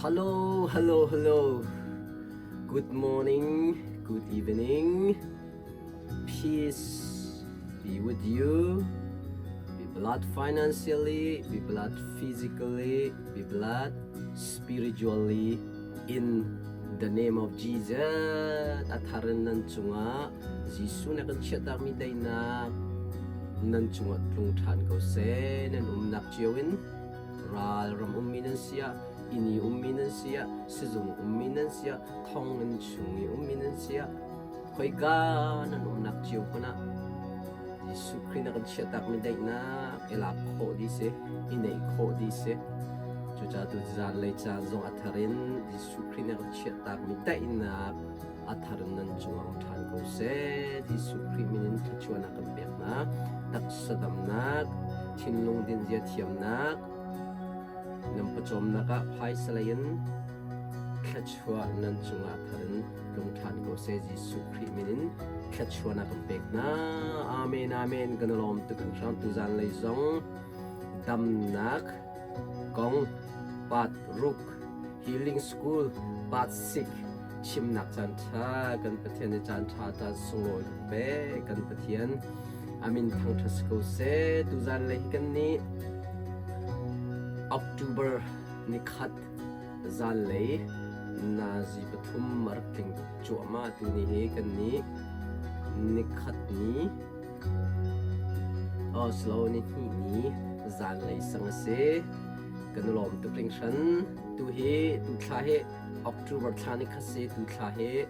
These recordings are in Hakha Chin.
Hello, hello, hello. Good morning, good evening. Peace be with you. Be blessed financially, be blessed physically, be blessed spiritually in the name of Jesus. A thar in nan cungah Jesuh na kan chiahtakmi daihnak nan cungah tlung ṭhan ko seh. Nan umnak cio in ral ram ummi nan si ah, inn i ummi nan si ah, sizung ummi nan si ah, thonginn chung i ummi nan si ah, khoika nan umnak cio hmanh ah Jesuh Khrih na kan chiahtakmi daihnak i lak khawh dih si, i neih khawh dih si. Cucaah tu zanlei caan zong a thar in Jesuh Khrih na kan chiahtakmi daihnak a thar in nan cungah um ṭhan ko seh. Jesuh Khrih min in thluachuahnak kan pek hna. Taksa damnak, thinlung dinzia thiamnak, nan pawcawmnak ah phaisa lei in thluachuah nan cungah thar in tlung ṭhan ko seh. Jesuh Khrih min in thluachuahnak kan pek hna. Amen, amen. Kan i lawm tuk hringhran. Tuzan lei zong damnak kong part ruk Healing School part 6 chimnak caan ṭha kan Pathian nih caan ṭha caan sunglawi kan pek kan Pathian amin thangṭhat si ko seh tuzan lei hi kan nih October nikhat zanlei nazi pathum a rak tling cuahmah tu ni hi kan nih nikhat ni Oslo ni hnih ni zanlei sang a si. Kan i lawm tuk hringhran. Tu hi tu thla hi October thla ni khat si tu thla hi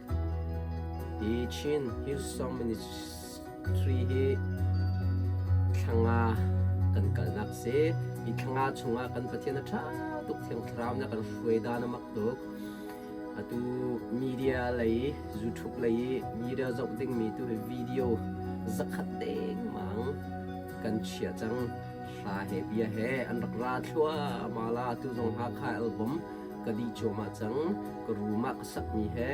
hi Chin Hillsong Ministry hi thlanga kan kalnak si. Hi thlanga chungah kan Pathian a ṭha tuk Thiang Thlarau nih a kan hruai dan a mak tuk. Atu media lei YouTube lei i media zoh dingmi tu hi video zakhat dengmang kan chia cang. Hla he bia he an rak ra thluahmah la tu zong Hakha album ka dih cuahmah cang. Ka room ah ka sakmi he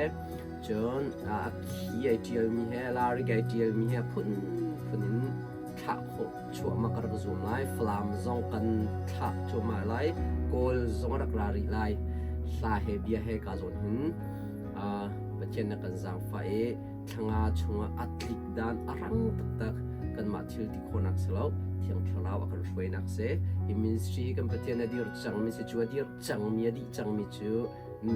cun a khi ai ṭialmi he larik ai ṭialmi he phunphun in thlah khawh cuahmah ka rak zuam lai. Falam zong kan thlah cuahmah lai. Kawl zong a rak ra rih lai. Hla he bia he ka zawn hin Pathian na kan zaangfah i thlanga chungah a tlik dan a rang taktak kanmah thil ti khawhnak si lo Thiang Thlarau a kan hruainak si. Hi ministry kan Pathian a dir cangmi si cu a dir cangmi a dih cangmi cu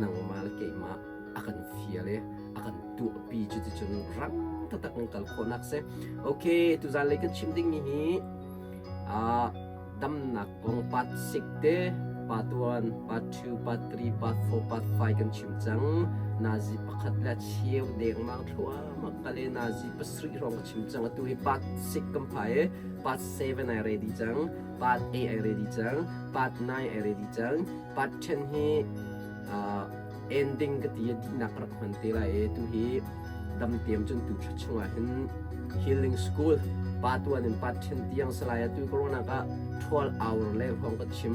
nangmah le keimah a kan fial i a kan tuahpi cu ticun rang taktak kan kal khawhnak si. Okay, tuzan lei kan chim dingmi hi damnak kong part 6 te part 1, part 2, part 3, part 4, part 5 kan chim cang. Nazi pakhat le cheu dengmang thluahmah kale nazi pasarih hrawng ka chim cang. Atu hi part 6 kan phai i part 7 ai ready cang, part 8 ai ready cang, part 9 ai ready cang. Part 10 hi ending ka ti i dihnak ka rak hman te lai i tu hi dam tiam cun tu thla chungah hin healing school part 1 in part 10 tiang salai atu corona ka 12 hour le hong ka chim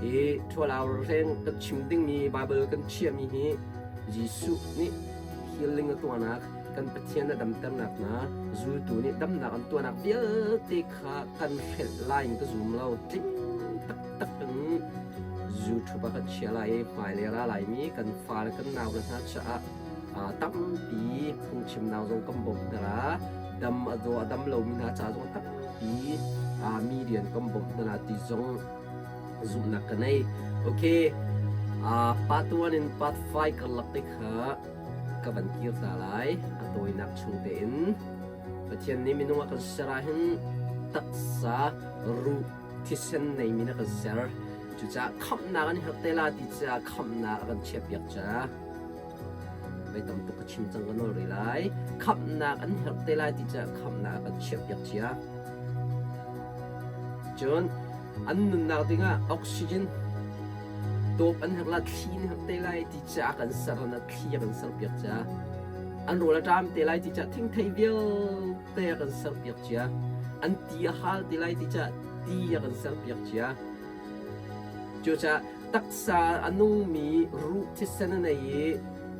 i 12 hour reng ka chim dingmi bible kan chiahmi hi Jesuh nih healing a tuahnak kan Pathian a damternak hna zultu nih damnak an tuahnak vialte kha kan hrelh lai in ka zum lo tling taktak in YouTube ah kan chia lai i hmailei ra laimi kan fale kan nau le hna caah tampi phungchimnak zong kan bawmh hna la dam a zaw a dam lomi hna ca zong tampi mi rian kan bawmh hna la ti zong zumhnak ka nei okay part 1 in part 5 karlak te kha ka van kir ta lai a tawinak chung tein Pathian nih minung a kan ser ah hin taksa ruh thisen neimi na kan ser cucaah khamhnak an herh te la ti caah khamhnak a kan chiahpiak ca Voi tam tuk ka chim cang ka nawl rih lai. Khamhnak an herh te lai ti caah khamhnak a kan chiahpiak cia. Cun an nunnak dingah oxygen tawp an herh la thli an herh te lai ti caah kan ser na thli a kan serpiak cia. An rawl a ṭam te lai ti caah thingthei vialte a kan serpiak cia. An ti a hal te lai ti caah ti a kan serpiak cia. Cucaah taksa a nungmi ruh thisen a nei i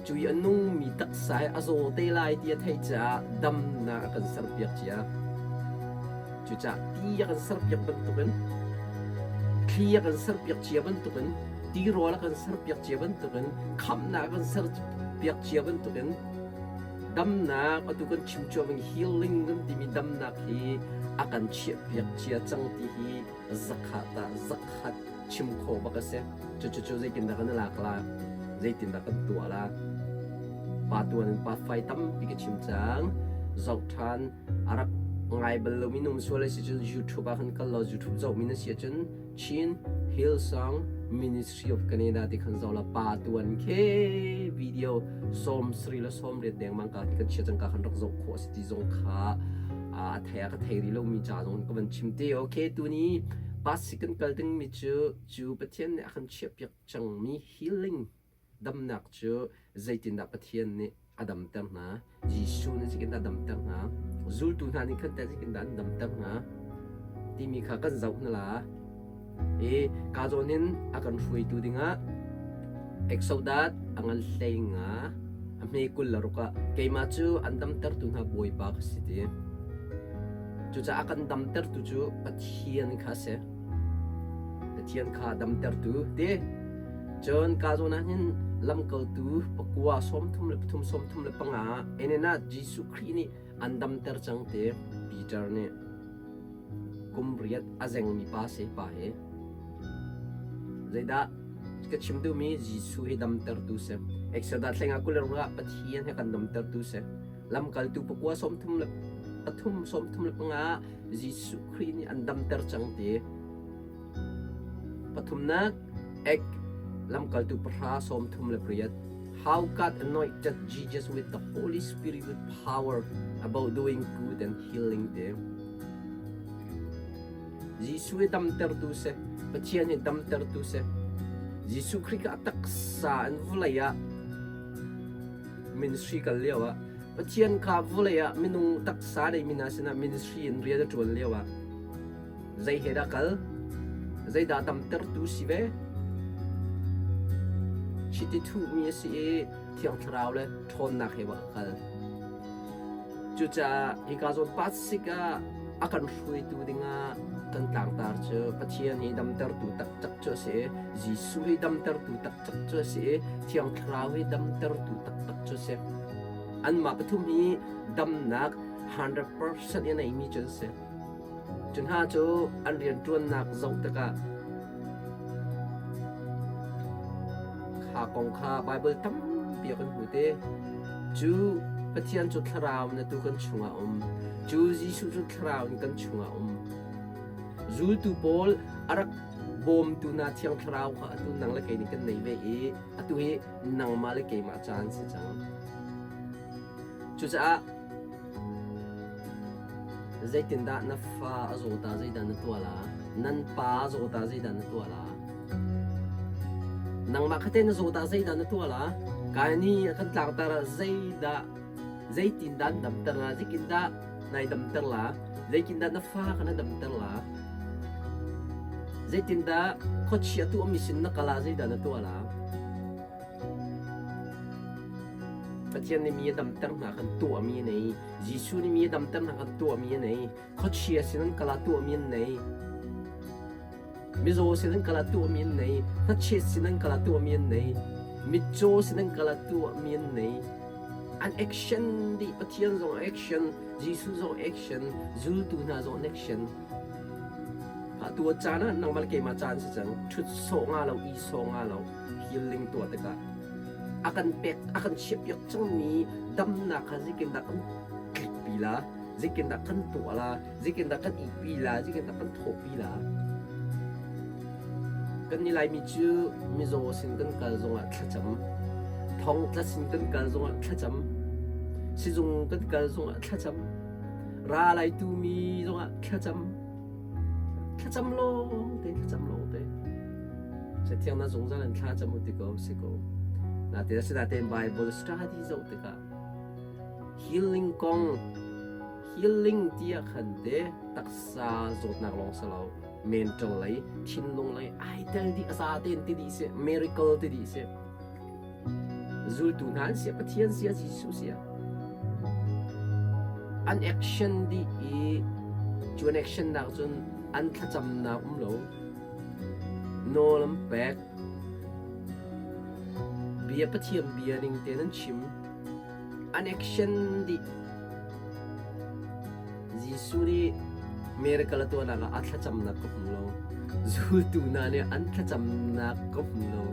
cu i a nungmi taksa hi a zaw te lai ti a theih caah damnak a kan serpiak cia. Cucaah ti a kan serpiak bantukin thli a kan serpiak cia bantukin. Tirawl a kan serpiak cia bantukin khamhnak a kan serpiak cia bantukin damnak atu kan chim cuahmah healing kan timi damnak hi a kan chiahpiak cia cang ti hi zakhat ah zakhat chim khawh bak a si. Cucu zeitindah kan i lak la? Zeitindah kan tuah la? Pa tuan in pa fai tampi ka chim cang. Zoh ṭhan a rak ngai bal lomi num sual a si cun YouTube ah khan kal law YouTube zohmi na si ahcun Chin Hillsong Ministry of Canada ti khan zoh la pa tuan khi video sawm sri le sawm riat dengmang ka kan chia cang ka khan rak zoh khawh a si ti zong kha a thei a ka thei rih lomi ca zong ka van chim te. Okay, tuni pasi kan kal dingmi cu cu Pathian nih a kan chiahpiak cangmi healing damnak cu zeitindah Pathian nih a damter hna, Jesuh nih zeitindah a damter hna, zultu hna nih khan teh zeitindah an damter hna timi kha kan zoh hna la. I ka zawn in a kan hruaitu dingah Exodus a ngan hlei nga a hme 26 ah keimah cu an damtertu hna Bawipa ka si ti. Cucaah a kan damtertu cu Pathian kha a si. Pathian kha damtertu ti. Cun ka zawn ah hin lamkaltu pakua 33 35 enen ah Jesuh Khrih nih an damter cang ti Peter nih kum riat a zengmi pa si pa hi. Zeidah ka chim duhmi Jesuh hi damtertu si. Exodus thlenga 26 ah Pathian he kan damtertu si. Lamkaltu pakua 33 35 Jesuh Khrih nih an damter cang ti. Pathumnak Ek lamkaltu pahra 38 How God anointed Jesus with the Holy Spirit with power about doing good and healing te. Jesuh hi damtertu si. Pathian hi damtertu si. Jesuh Khrih kha a taksa in vawlei ah ministry kal lio ah Pathian kha vawlei ah minung taksa nei mi hna sinah ministry in rian a ṭuan lio ah zei he dah kal? Zeidah damtertu si ve? Chiti thuhmi a si i Thiang Thlarau le ṭhawnnak he a kal. Cucaah hika zawn pasik ah a kan hruaitu dingah kan tlangtar cu Pathian hi damtertu taktak cu a si i Jesuh hi damtertu taktak cu a si i Thiang Thlarau hi damtertu taktak cu a si. Anmah pathum hi damnak 100% in a neimi cu an si. Cu hna cu an rianṭuannak zoh tikah kha kong kha Baibal tampi ah kan hmu te. Cu Pathian cu thlarau in atu kan chungah a um. Cu Jesuh cu thlarau in kan chungah a um. Zultu pawl a rak bawmtu hna Thiang Thlarau kha atu nang le kei nih kan nei ve i atu hi nangmah le keimah caan si cang. Cucaah Zeitindah na fa a zaw ta zeidah na tuah la? Nan pa a zaw ta zeidah na tuah la? Nangmah kha teh na zaw ta zeidah na tuah la? Kai ni a kan tlangtar ah zeidah zeitindah an damter la? Zeitindah nai damter la? Zeitindah na fa kha na damter la? Zeitindah khuachia tu ami sin na kal ah zeidah na tuah la? Pathian nih mi a damter hna kan tuahmi a nei. Jesuh nih mi a damter hna kan tuahmi a nei. Khuachia sin an kal ah tuahmi an nei. Mizaw sin an kal ah tuahmi an nei. Hnachet sin an kal ah tuahmi an nei. Mitcaw sin an kal ah tuahmi an nei. An action dih Pathian zong action, Jesuh zong action, zultu hna zong an action. Atu a caan ah nangmah le keimah caan si cang. Ṭhut sawh nga lo, i sawh nga lo. Healing tuah tikah a kan pek a kan chiahpiak cangmi damnak kha zeitindah kan tlikpi la zeitindah kan tuah la zeitindah kan ihpi la zeitindah kan thawhpi la kan ni Laimi cu mizaw sin kan kal zongah thlacam thongtla sin kan kal zongah thlacam sizung kan kal zongah thlacam ral ai tumi zongah thlacam Thlacam lawng te, thlacam lawng te. Cathiang na zungzal in thla cam u ti ko si ko. Natin asinain Bible study zoh tikah healing kong healing tiah khan te taksa zawtnak lawng si lo mental lei thinlung lei ai tel dih a za tein ti dih si miracle ti dih si Zultu hna an siah Pathian siah Jesuh siah an action dih i cu an action nak cun an thlacamnak um lo. Nawl an pek. Bia Pathian bia ning tein an chim. An action dih. Jesuh nih miracle a tuahnak ah a thlacamnak ka hmu lo. Zultu hna nih an thlacamnak ka hmu lo.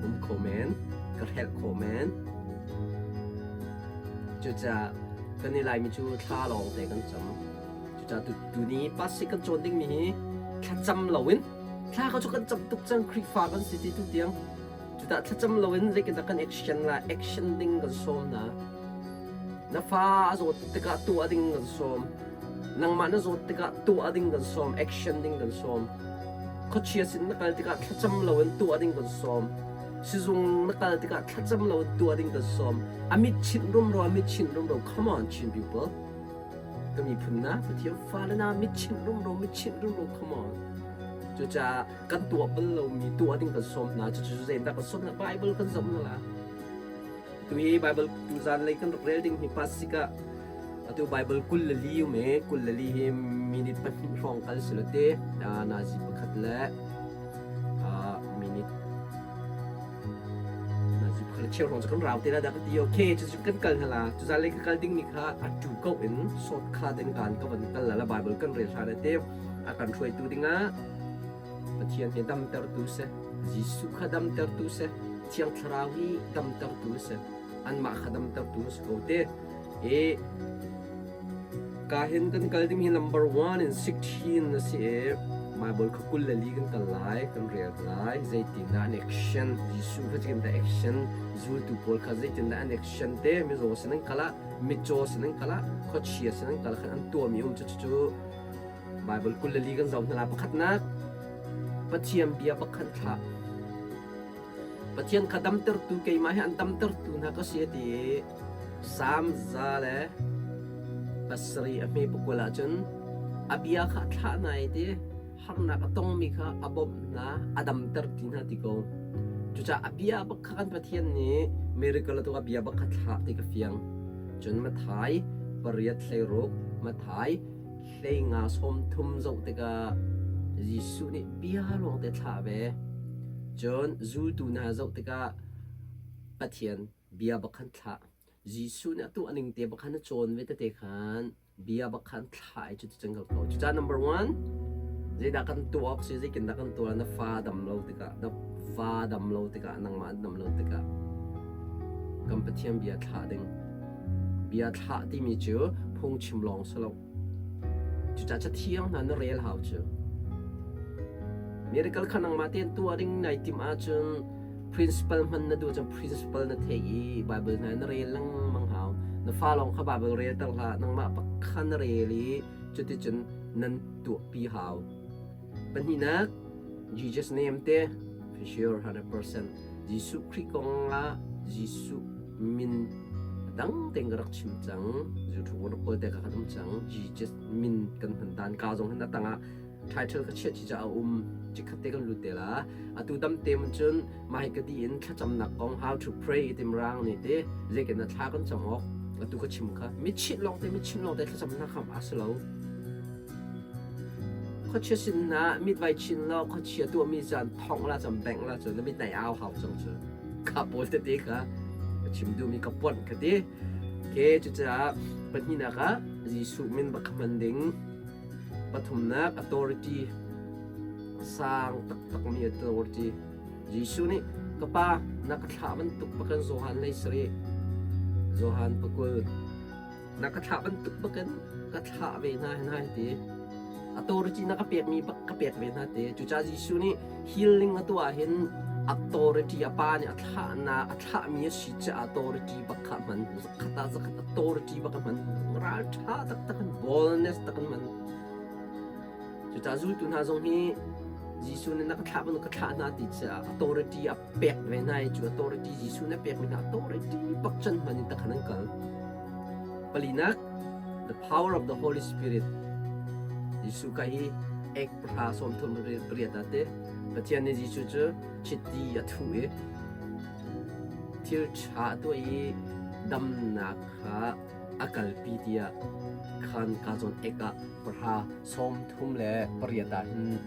Um kho men, ka hrelh kho men. Cucaah kan i Laimi cu thla lawng te kan cam. Cucaah tuni pasik kan cawn dingmi hi thlacam loin thla ka cu kan cam tuk cang Khrihfa kan si ti tu tiang. Cucaah thlacam loin zeitindah kan action la action ding kan sawm hna. Na fa a zawt tikah tuah ding kan sawm. Nangmah na zawt tikah tuah ding kan sawm, action ding kan sawm. Khuachia sin na kal tikah thlacam loin tuah ding kan sawm. Sizung na kal tikah thlacam loin tuah ding kan sawm. A mit chinh rumro, a mit chinh rumro. Come on, Chin people. Ka miphun na, Pathian fale na, mit chinh rumro, mit chinh rumro. Come on. Cucaah kan tuah bal lomi tuah ding kan sawm hna. Cucu zeidah kan sawm hna? Bible kan zoh hna la. Tu hi Bible tuzan lei kan rak rel ding hi pasik ah atu Bible 24 um e 24 hi minute 2 hrawng kal si lo te nazi pakhat le minute nazi pakhat le cheu hrawng cu kan rau te la dah ka ti okay cu cu kan kal hna la tuzan lei ka kal ding mi kha a tu ko in short kha den kan ka van kal la la Bible kan rel hlan te a kan hruaitu dingah Pathian hi damtertu si. Jesuh kha damtertu si. Thiang Thlarau hi damtertu si. Anmah kha damtertu si ko te. I ka hin kan kal ding hi number 1 in 16 a si i Bible kha 24 kan kal lai, kan rel lai. Zeitindah an action, Jesuh kha zeitindah action, zultu pawl kha zeitindah an action te, mizaw sin an kal ah, mitcaw sin an kal ah, khuachia sin an kal khan an tuahmi um cu cu Baibal 24 kan zoh hna lai. Pakhatnak, Pathian bia pakhat thlah. Pathian kha damtertu keimah hi an damtertu hna ka si a ti i Salm 107 a hme pakul ahcun a bia kha a thlah hna i ti harnak a tongmi kha a bawmh hna, a damter ti hna ti ko. Cucaah a bia bak kha kan Pathian nih miracle a tuah a bia bak kha thlah ti ka fiang. Cun Matthai 8:16 Matthai 15 30 zoh tikah Jesuh nih bia lawngte thlah ve. Cun zultu hna zoh tikah Pathian bia bak khan thlah. Jesuh nih a tuah ning te bak khan a cawn ve tete khan bia bak khan thlah i cuti cun kal ko. Cucaah number one, zeidah kan tuah awk si, zeitindah kan tuah na fa dam lo tikah, na va dam lo tikah, nangmah dam lo tikah kan Pathian bia thlah ding. Bia thlah timi cu phungchim lawng si lo. Cucaah cathiang hna na rel hau cu. Miracle kha nangmah tein tuah ding nai timh ahcun principle hman na duh cun principle na theih i Bible hna na rel lengmang hau. Na fa lawng kha Bible relter hlah, nangmah pakha na rel i cuticun nan tuahpi hau. Pahnihnak, Jesus name te, for sure 100%. Jesuh Khrih kong ah Jesuh min dang tein ka rak chim cang. YouTube rak kawl te ka kan um cang. Jesus min kan hman dan ka zong hin a tangah title ka chiah chi ca a um. Cikhat te kan lut te la. Atu dam te mun cun mai ka di in thlacamnak kong how to pray tim rang ni te zeikin na thla kan cam awk atu ka chim kha mi chit long te mi chim long te thlacamnak kham a si lo. Khuachia sin hna mitvai chin law khuachia tuahmi caan thongh la cam bengh la cun na mit nai au hau cang cu. Kha pawl tete kha ka chim duhmi ka ponh ka ti. Ke cucaah pahnihnak ah Jesuh min bak hman ding. Pathumnak authority sang taktakmi authority. Jesuh nih ka pa na ka thlah bantuk bakin Johan lei sarih Johan pakul Na ka thlah bantuk bakin ka thlah ve hna hna hi ti. Authority na ka pekmi bak ka pek ve hna ti. Cucaah Jesuh nih healing a tuah hin authority a pa nih a thlah na a thlahmi a si caah authority bak kha hman. Zakhat ah zakhat authority bak a hman. Ral ṭha taktak in boldness tak in hman. Cucaah zultu hna zong hi Jesuh nih na ka thlah bantuk ka thlah hna ti caah authority a pek ve hna i cu authority Jesuh nih a pekmi hna authority bak cun hman in takhan an kal. Palinak, the power of the Holy Spirit. Jesuh ka hi ek pahra 38 ah te Pathian nih Jesuh cu chiti a thuh i thil ṭha a tuah i damnak kha a kalpi tiah khan ka zawn ek ah pahra 38 ah hin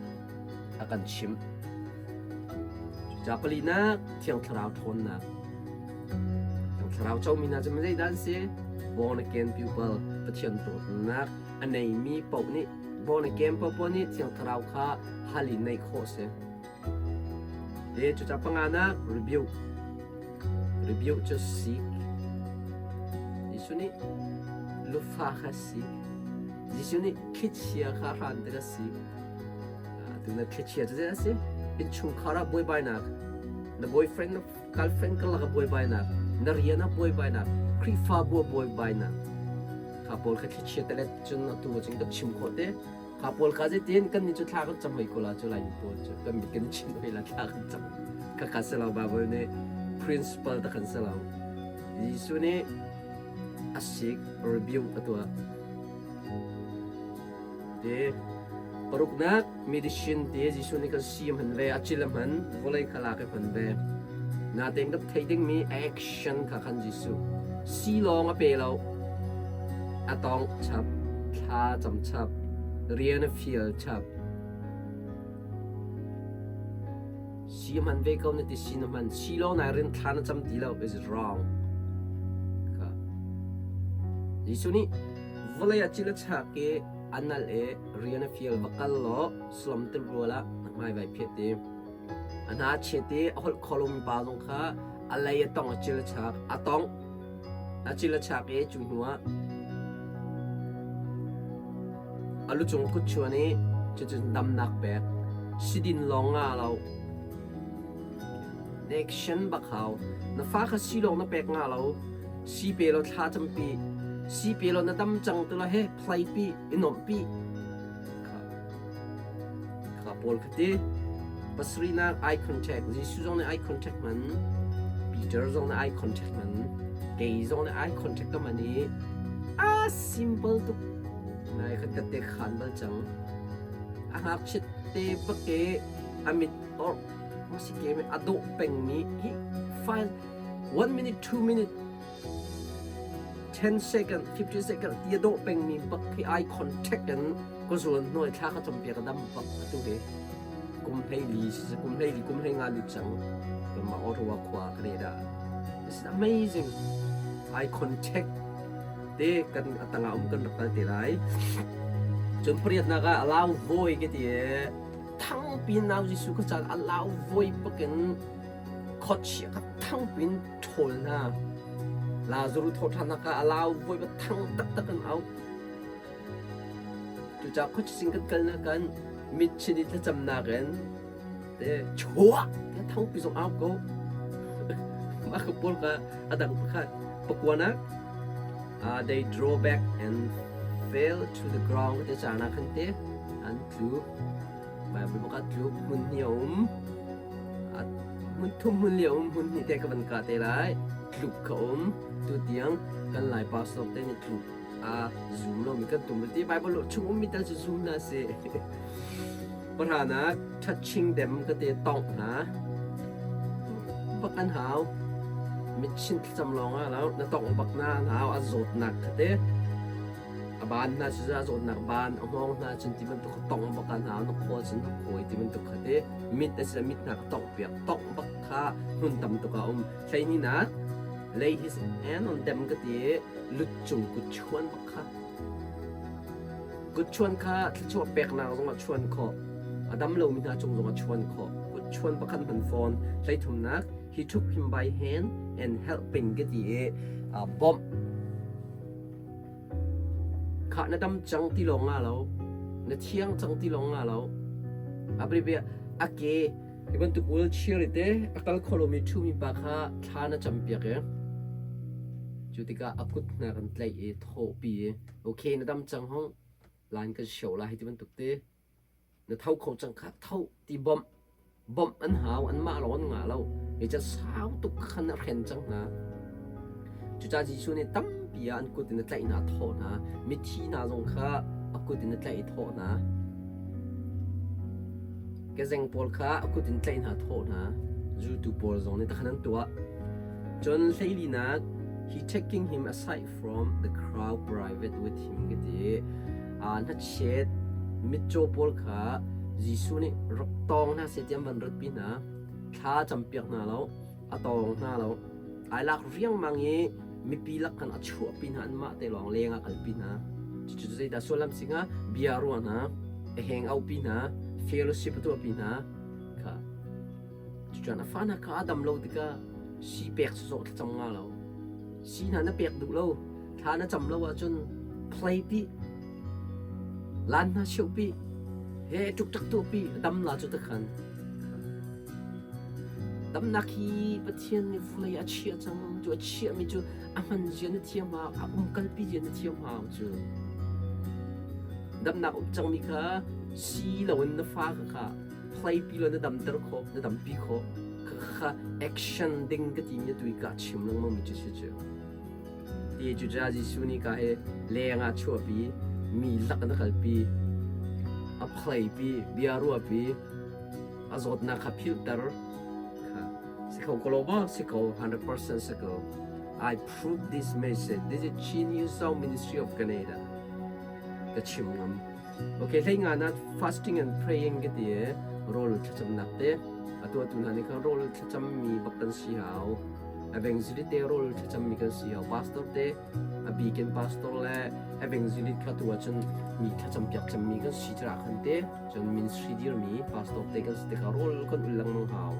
a kan chimh. Ca palinak Thiang Thlarau ṭhawnnak. Thiang Thlarau comi hna cu zeidah an si? Born again people, Pathian dawtnak a neimi paoh nih born again paohpaoh nih Thiang Thlarau kha hal in neih khawh a si. Te cuca panganak rebuke. Rebuke cu sik. Jesuh nih lufa kha sik. Jesuh nih thlichia kha hran te kha sik. Tuna thlichia cu zei a si? Innchungkhar ah buaibainak, na boyfriend na girlfriend karlak ah buaibainak, na rian ah buaibainak, Khrihfabu ah buaibainak. Kha pawl kha thlichia telet cun atu cun kan chim khawh te. Kha pawl kha zeitin kan nih cu thla kan cam hoi ko la cu Laimi pawl cu kan mit kan chin hoi la thla kan cam. Kha kha si lo Bible nih principle ta kan si lo. Jesuh nih a sik rebuke a tuah. Te paruknak medicine te Jesuh nih kan si hman ve a cil a hman vawlei kha lak i hman ve. Natein kan theih dingmi action kha khan Jesuh si lawng a pe lo. A tawngh chap, thla cam chap, rian a fial chap. Si hman ve ko na ti si na hman. Si lawng nai rin thla na cam ti lo is wrong. Kha. Jesuh nih vawlei ah cil a chak i a nal i rian a fial va kal law salam til rual ah na hmai vai phet ti. A hna chet i a holh kho lomi pa zong kha a lei a tong a cil a chak a tong a cil a chak i cu hnu ah a lucung kut chuan i cucun damnak pek sidin lawng nga lo action bak hau na fa kha si lawng na pek nga lo si pe lo thla campi si pe lo na dam cang tu la he play pi i nomh pi Kha pawl kha ti. Pasarihnak eye contact. Jesuh zong nih eye contact hman. Peter zong nih eye contact hman. Kei zong nih eye contact ka hman i a simple tuk. Nai khat ka te khan bal cang. A ngakchiat te bak e a mit or masi ke a dawh peng mi hi file 1 minute 2 minute 10 second 15 second ti a dawh pengmi bak khi eye contact in ka zuan hnuai thla ka campiak a dam bak atu hi kum 14 si kum 14 kum 15 lut cang ma Ottawa khua Canada. This is amazing. Eye contact te kan atanga um kan rak kal te lai. Cun pariatnak ah allow voi ke ti thangpi nau Jesuh ka caan allow voi pakin khuachia ka thangpin ṭhawl hna. Lazaruh thawhṭhannak ah a lau voi thang taktak in au. Cucaah khuachising kan kalnak kan mitchin i thlacamnak in te chuah te thangpi zong au ko. Mah ka pawl ka a dang pakhat pakuanak they draw back and fell to the ground te caan ah khan te an tlu. Bible pakhat tlu hmun hnih a um. Hmun thum hmun li a um hmun hnih te ka van kah te lai. Tluk ka um. Tu tiang kan Lai pastor te nih tluk a zum lomi kan tum ti Bible chung ummi tal cu zum hna sih. Pahranak touching them ka te tongh hna. Bak an hau. Mitchin thlacam lawng ah lo na tongh bak na hau a zawtnak kha te. A baan hna cu a zawtnak baan a hngawng hna cun ti bantuk kha tongh bak ah hna na khawl cun na khawi ti bantuk kha te mit a si mit hna ka tongh piak tongh bak kha hmun tam tuk a um. Hleihnih lay his hand on them ka ti i lut cung kut chuan bak kha. Kut chuan kha thluachuah peknak zongah chuan khawh. A dam lomi hna cung zongah chuan khawh. Kut chuan pakhat hman fawn. Hleithumnak he took him by hand and helping ka ti i bawmh. Khah na dam cang ti lawng nga lo. Na thiang cang ti lawng nga lo. A bia a ke hi bantuk wheelchair i te a kal kho lomi ṭhumi pa kha thla na campiak i cu tikah a kut hna kan tlaih i thawhpi i okay na dam cang hong lan kan show la hi ti bantuk te na tho kho cang kha tho ti bawmh bawmh an hau anmah lawng an ngah lo hi sau tuk khan a hren cang hna. Cucaah Jesuh nih tampi ah an kut in a tlaih hna a thawh hna. Mithi hna zong kha a kut in a tlaih i thawh hna. Kezeng pawl kha a kut in tlaih hna thawh hna. Zultu pawl zong nih takhan an tuah. Cun hleilinak he taking him aside from the crowd private with him ka ti. Hnachet mitcaw pawl kha Jesuh nih rak tawng hna seh ti an van ratpi hna. Thla campiak hna lo, a tawng hna lo. Ai lak riangmang i mipi lak khan a chuahpi hna anmah te lawng leng ah kalpi hna. Cucu zeidah sullam si hnga? Bia ruah hna, a heng aupi hna, fellowship a tuahpi hna. Kha cucun a fa hna kha a dam lo tikah sii pek sawsawh thlacam nga lo. Sii hna na pek duh lo, thla na cam lo ahcun play pi, lan hna cheuh pi, he ṭukṭak tuah pi, a dam la cu takhan. Damnak hi Pathian nih vawlei a chiah cang. Cu a chiahmi cu a hman zia na thiam hau, a umkalpi zia na thiam hau cu. Damnak um cangmi kha si loin na fa kha kha playpi lo na damter khawh, na dampi khawh. Kha kha action ding ka timi tu i ka chim lengmang mi cu si cu. Ti cu ca Jesuh nih ka hi leng ah chuahpi, mi lak na kalpi, a playpi, bia ruahpi, a zawtnak kha philhter kha si kho ko lo maw? Si ko, 100% si ko. I prove this message. This is Chin New Song Ministry of Canada. Ka chim ngam. Okay, hlei nga na fasting and praying ka ti e rawl thlacamnak te atu atu hna nih khan rawl thlacam mi bak kan si hau. Evangelist te rawl thlacam mi kan si hau. Pastor te a bikin pastor le evangelist kha tu ahcun mi thlacam piak cemmi kan si cira khan te cun ministry dirmi pastor te kan si tikah rawl kan ul lengmang hau.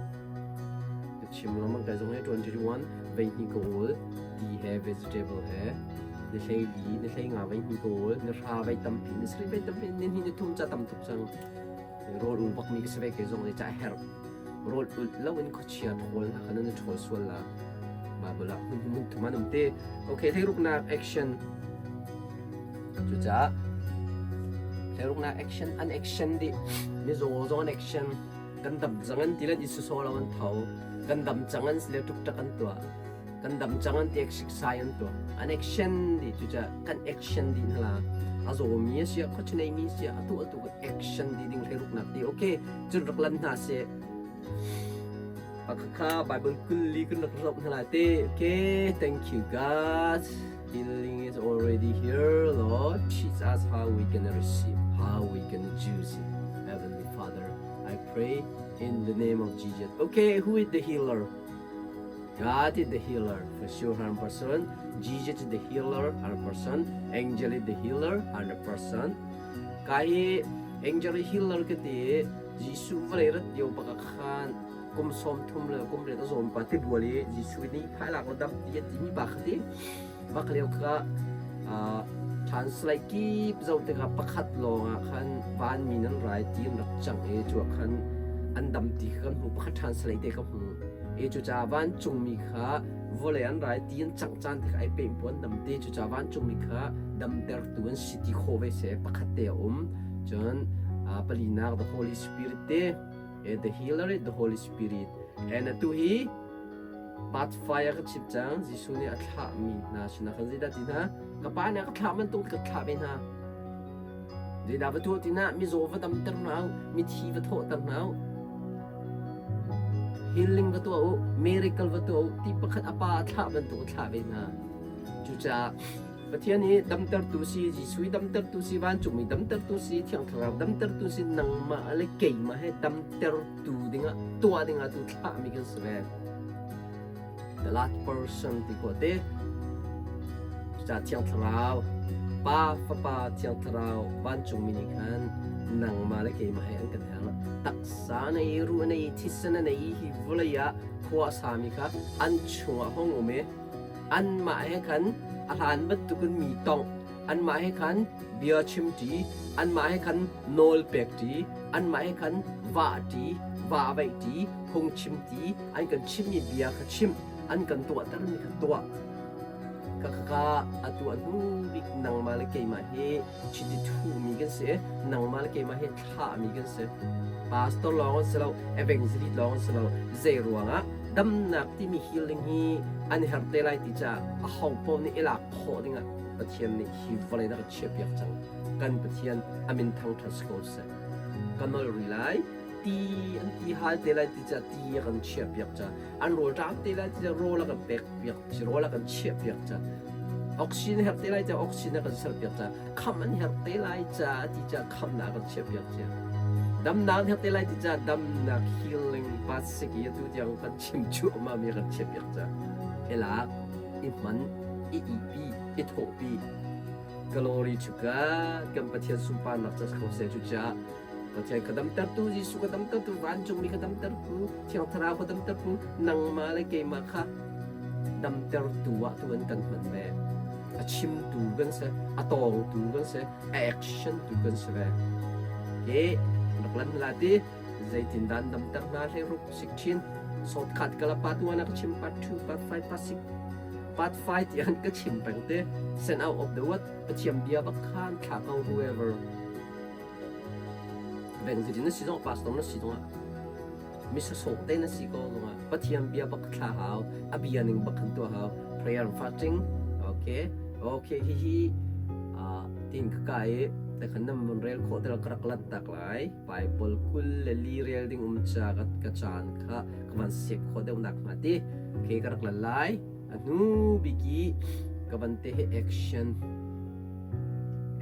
Ka chim lengmang kai zong he 21 vei hnih ka ul ti he vegetable he ni hlei li ni hlei nga vei hnih ka ul ni hra vei tampi ni sarih vei tampi ni hnih ni thum ca tam tuk cang rawl ul bak mi ka si ve ke zong le ca herh rawl ul lo in khuachia thawl hna kha nan thawl sual la Bible ah hmun hmun thum an um te okay hleiruknak action cucaah hleiruknak action an action dih mizaw zong an action kan dam cang an ti lan i susaw lo an tho kan dam cang an le tuk tak an tuah kan dam cang an ti sai an tuah an action dih cucaah kan action dih hna a zawmi a sia khuachinei mi sia atu atu kan action dih ding hleiruknak ti okay cun rak lan hna seh Pakha Bible kulli kan rak zoh hna lai te. Okay, thank you God. Healing is already here, Lord. Teach us how we can receive, how we can use it. Heavenly Father, I pray in the name of Jesus. Okay, who is the healer? God is the healer for sure, 100%. Jesus is the healer, 100%. Angel is the healer, 100%. Kai angel healer ka ti Jesuh vawlei rat lio bak ah khan kum 30 le kum riat a zawm pa tibual i Jesuh nih phailak la dam ti a timi pa kha ti bak lio kha translate kip zoh tikah pakhat lawng ah khan vanmi nan rai ti an rak cang i cu ah khan an dam ti kha kan hmu pakhat translate te ka hmu i cucaah vancungmi kha vawlei an rai ti an cangh caan te kha ai pem puan dam te cucaah vancungmi kha damtertu an si ti khawh ve se pakhat te a um cun palinak the Holy Spirit te the healer is the Holy Spirit and atu hi part 5 a ka chim cang Jesuh nih a thlahmi hna sinah kan zeidah ti hna ka pa nih a ka thlah bantuk ka thlah ve hna zeidah va tuah ti na mizaw va damter hna u mithi va thawhter hna u Healing va tuah u, miracle va tuah u ti pakhat a pa a thlah bantuk a thlah ve hna. Cucaah Pathian hi damtertu si, Jesuh hi damtertu si, vancungmi damtertu si, Thiang Thlarau damtertu si, nangmah le keimah he damtertu dingah tuah dingah tu thlahmi kan si ve. The last person ti ko te. Cucaah Thiang Thlarau, Pa, Fapa, Thiang Thlarau, vancungmi nih khan nangmah le keimah he an kan herh. Taksa na i, ruh na i, thisen na i hi vawlei ah khua a sami kha an chungah hong um i anmah he khan a hlan bantukin mi tongh, anmah he khan bia chimṭi, anmah he khan nawl pekṭi, anmah he khan vahṭi, vahvaihṭi, phungchimṭi, an kan chimmi bia kha chimh, an kan tuahtermi kha tuah. Ka ka atu a hnu bik nangmah le keimah hi chiti thuhmi kan si nangmah le keimah hi thlahmi kan si. Pastor lawng an si lo, evangelist lawng an si lo. Zei ruangah damnak timi healing hi an herh te lai ti caah a ho paoh nih i lak khawh dingah Pathian nih hi vawlei na ka chiahpiak cang. Kan Pathian a min thangṭhat si ko seh. Ka nol rih lai. Ti an ti hal te lai ti caah ti a kan chiahpiak caah an rawl ṭam te lai ti caah rawl a kan pek piak rawl a kan chiahpiak caah oxygen herh te lai caah oxygen a kan serpiak caah kham an herh te lai caah ti caah khamnak a kan chiahpiak cia. Damnak hnek te lai ti ca damnak healing part sik i atu tiang kan chim cuahmah mi kan chiah piak ca. I lak, i hman, i ihpi, i thawhpi. Glory to God. Kan Pathian sunparnak ca kho seh cu caah Pathian ka damtertu Jesuh ka damtertu vancungmi ka damtertu Thiang Thlarau ka damtertu nangmah le keimah kha damtertu ah tu an kan hman ve. A chimtu kan si, a tawngtu kan si, a action tu kan si ve. Hi rak lan la ti zeitin dan damter hna hlei ruk sik chin shortcut kala part 1 ka chim part 2 part 5 part 6 part 5 tiang ka chim peng te send out of the word Pathian bia bak khan thla ko whoever Bengzidin na si zong pastor na si zongah misasawh te na si ko zongah Pathian bia bak thla hau a bia ning bak khan tuah hau prayer and fasting okay okay hi hi tin ka ka i te khan nam mun rel khawh tel ka rak lat tak lai Bible 24 rel ding um cha ka ka caan kha ka van sep khawh deuh nak hnga ti okay ka rak lan lai a hnu biki ka van te he action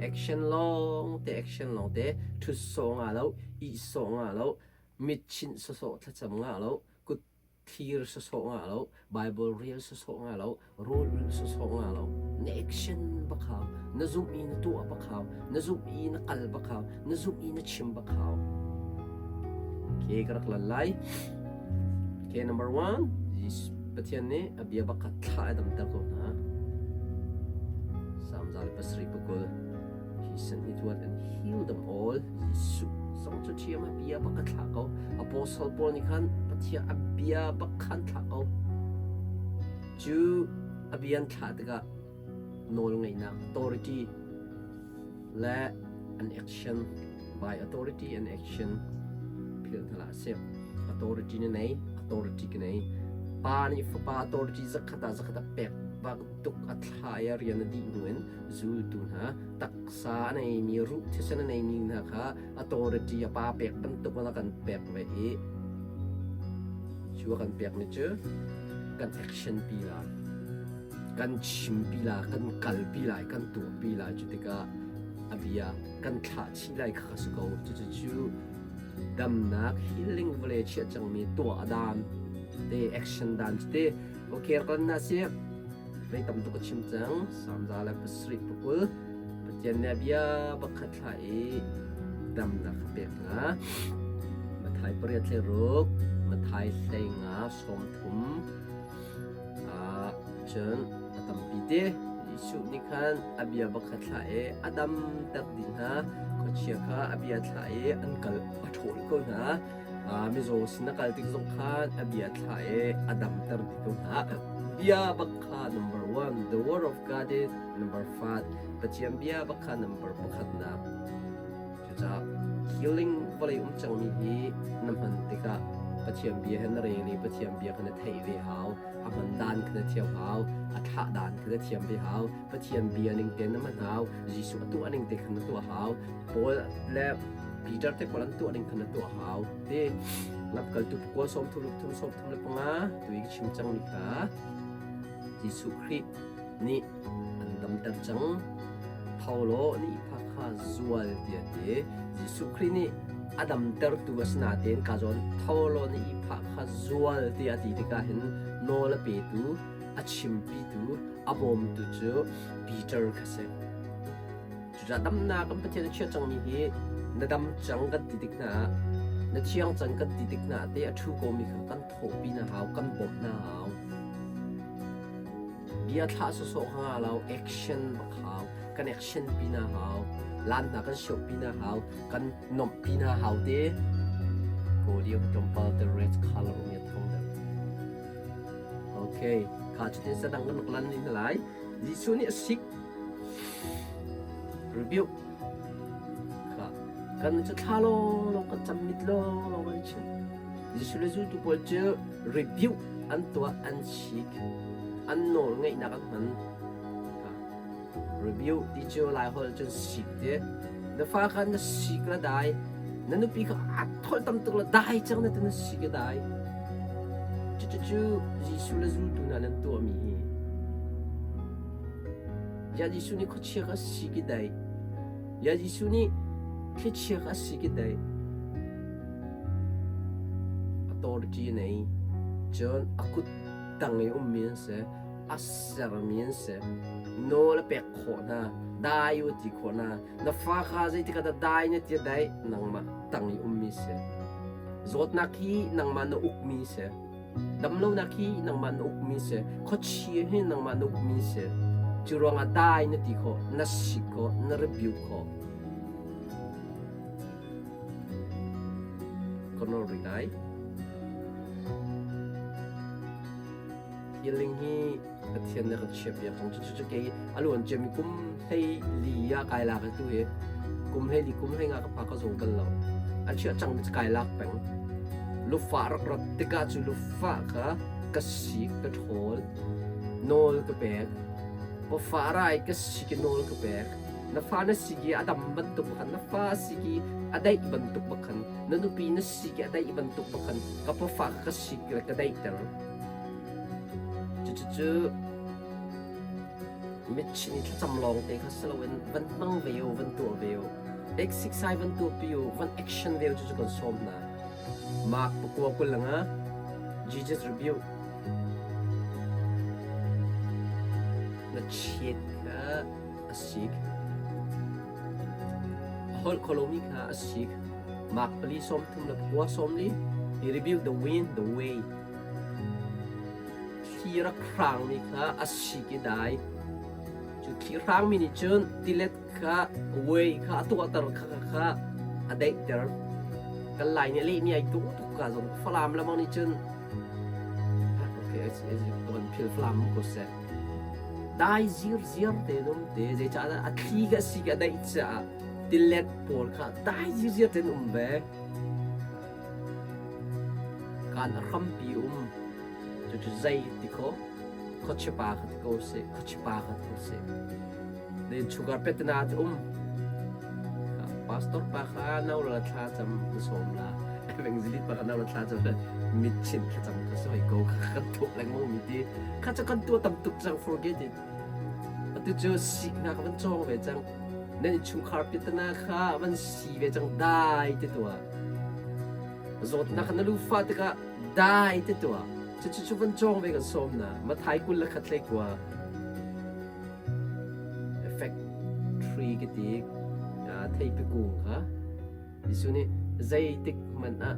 action lawng te action lawng te ṭhut sawh nga lo ih sawh nga lo mit chinh sawsawh thlacam nga lo kut thlir sawsawh nga lo Bible rel sawsawh nga lo rawl ulh sawsawh nga lo na action bak hau na zumh i na tuah bak hau na zumh i na kal bak hau na zumh i na chim bak hau okay ka rak lan lai okay number one Pathian nih a bia bak kha thla a damter ko hna. Salm 120. He sent his word and healed them all. Jesuh zong cu ṭhiam a bia bak a thlah ko. Apostle Paul nih khan Pathian a bia bak khan thlah ko. Cu a bia an thlah tikah nawl ngeihnak authority le an action by authority and action philh hna hlah seh. Authority na nei, authority ka nei. Pa nih fapa authority zakhat ah zakhat a pek bak tuk a thla i a rian a dih hnu in zultu hna taksa a neimi ruh thisen a neimi hna kha authority a pa pek bantuk in a kan pek ve i cu a kan pekmi cu kan action pi la kan chimpi la kan kalpi lai kan tuahpi lai cu tikah a bia kan thlah chih lai kha si ko cucu damnak healing vawlei chiah cangmi tuah dan te action dan te okay kan na si mei tam tuk a chim cang Salm 120 Pathian nih a bia pakhat thlah i damnak a pek hna Mathai 8 6 Mathai 15 30 Cun a tampi te Jesuh nih khan a bia pakhat thlah i a damter dih hna. Khuachia kha a bia thlah i an kal a ṭhawl ko hna. Mizaw sin a kal tik zong khan a bia thlah i a damter dih ko hna. Bia bak kha number one, the word of God is number five. Pathian bia bak kha number pakhatnak. Cucaah healing vawlei um cangmi hi na hman tikah Pathian bia he na rel i Pathian bia kha na theih ve hau. A hman dan kha na thiam hau. A thlah dan kha na thiam ve hau. Pathian bia ning tein na hman hau. Jesuh a tuah ning te khan na tuah hau. Paul le Peter te pawl an tuah ning khan na tuah hau. Ti lamkaltu pakua sawm thum le thum 35 tu i ka chim cangmi kha Jesuh Khrih nih an damter cang. Tho law na ihphak kha zual tiah a ti. Jesuh Khrih nih a damtertu a si nain ka zawn tho law na ihphak kha zual tiah a ti tikah hin nawl a petu, a chimpitu, a bawmtu cu Peter kha si. Cucaah damnak kan Pathian a chiah cangmi hi na dam cang kan ti tik hna ah na thiang cang kan ti tik hna ah te a ṭhu komi kha kan thawhpi na hau, kan bawmh na hau. Bia thlah sawsawh kha nga lo, action bak hau. Kan action pi na hau. Lan hna kan show pi na hau. Kan nomh pi na hau te. Kawl i tlawmpal te red color um ya thong deuh. Okay, kha cutin sadang kan rak lan ni hna lai. Jesuh nih a sik. Rebuke. Kha kan cu thla law law kan cam mit law law kan chim. Jesuh le zultu pawl cu rebuke an tuah an sik an nawl ngeihnak an hman. Rebuke ti cu Lai holh cun sik ti. Na fa kha na sik la dai. Na nupi kha a tholh tam tuk la dai cang na ti na sik a dai. Cucu Jesuh le zultu hna nan tuahmi hi. Ya Jesuh nih khuachia kha sik i dai. Ya Jesuh nih thlichia kha sik i dai. authority nei. Cun a kut tang i ummi an si. A sermi an si. Nawl a pek khawh hna. Dai u ti khawh hna. Na fa kha zeitik ah dah dai na ti dai nangmah tang i ummi si. Zawtnak hi nangmah na ukmi si. Damlonak hi nangmah na ukmi si. Khuachia hi nangmah na ukmi si. Cu ruangah dai na ti khawh, na sik khawh, na rebuke khawh. Ka nawl rih lai. Healing hi Pathian nih a kan chiahpiak cang. Cucu kei a luan ciami kum hlei li ah kai lak tu hi kum hlei li kum hlei nga ka pha ka zaw bal lo. A chiah cang mi kai lak peng. Lufa rak rat tikah cu lufa kha ka sik ka ṭhawl nawl ka pek. Pafa rai ka sik i nawl ka pek. Na fa na sik i a dam bantuk bakhan na fa sik i a daih bantuk bakhan na nupi na sik i a daih bantuk bakhan ka pafa ka sik le ka daihter. Cucu mitchin i thlacam lawng te kha si loin van hmang ve u, van tuah ve u. Exercise van tuahpi u, van action ve u cucu kan sawm hna. Mark pakua 25 Jesus rebuke na chiat kha a sik. A holh kho lomi kha a sik. Mark pali 30 le pakua 40 He rebuked the wind, the wave. Thli rak hrangmi kha a sik i dai. Cu thli hrangmi nih cun tilet kha way kha a tuahter kha kha a daihter. Kan Lai nih a lehmi ai tuk tuk ka zong Falam lamang nih cun okay ka van phil Falam ko seh. Dai zir ziar te num te zeicahdah a thli ka sik a daih caah tilet pawl kha dai zir ziar ten um ve. Kaan a hrampi um. Cucu zei ti kho? Khuachipa kha ti ko sih. Khuachipa kha ti ko sih. Len sugar petana cu um. Pastor pa kha no la thla cam na sawm la. Evangelist pa kha no la thla cam mit chin thla cam ka soi ko kha kan tuah lengmang mi ti. Kha cu kan tuah tam tuk cang forget it. Atu cu sik hna ka van cawng ve cang. Nan innchungkhar pitana kha van si ve cang dai te tuah. Zawtnak na lufa tikah dai te tuah. Cucu cu van cawng ve kan sawm na. Mathai 21 hlei kua. Effect tree ka ti theipi kung kha. Jesuh nih zeitik hmanh ah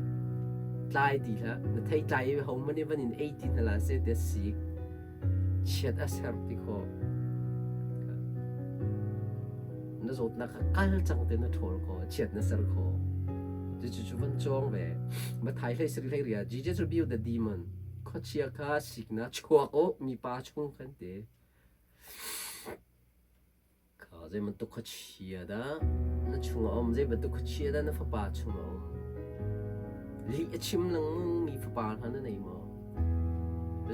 tlai ti hlah. Na thei tlai i ho hmanh nih van in ei ti hna hlah seh tiah sik. Chiat a ser ti khawh. Na zawtnak kha kal cang te na ṭhawl khawh, chiat na ser khawh. Cucu cu van cawng ve. Mathai hlei sari hlei ria Jesus rebuked the demon. Khuachia kha sikna chuak u mipa chung khan ti. Kha zei bantuk khuachia dah na chungah a um? Zei bantuk khuachia dah na fapa chungah a um? Lih a chim lengmang mi fapa hna na nei maw?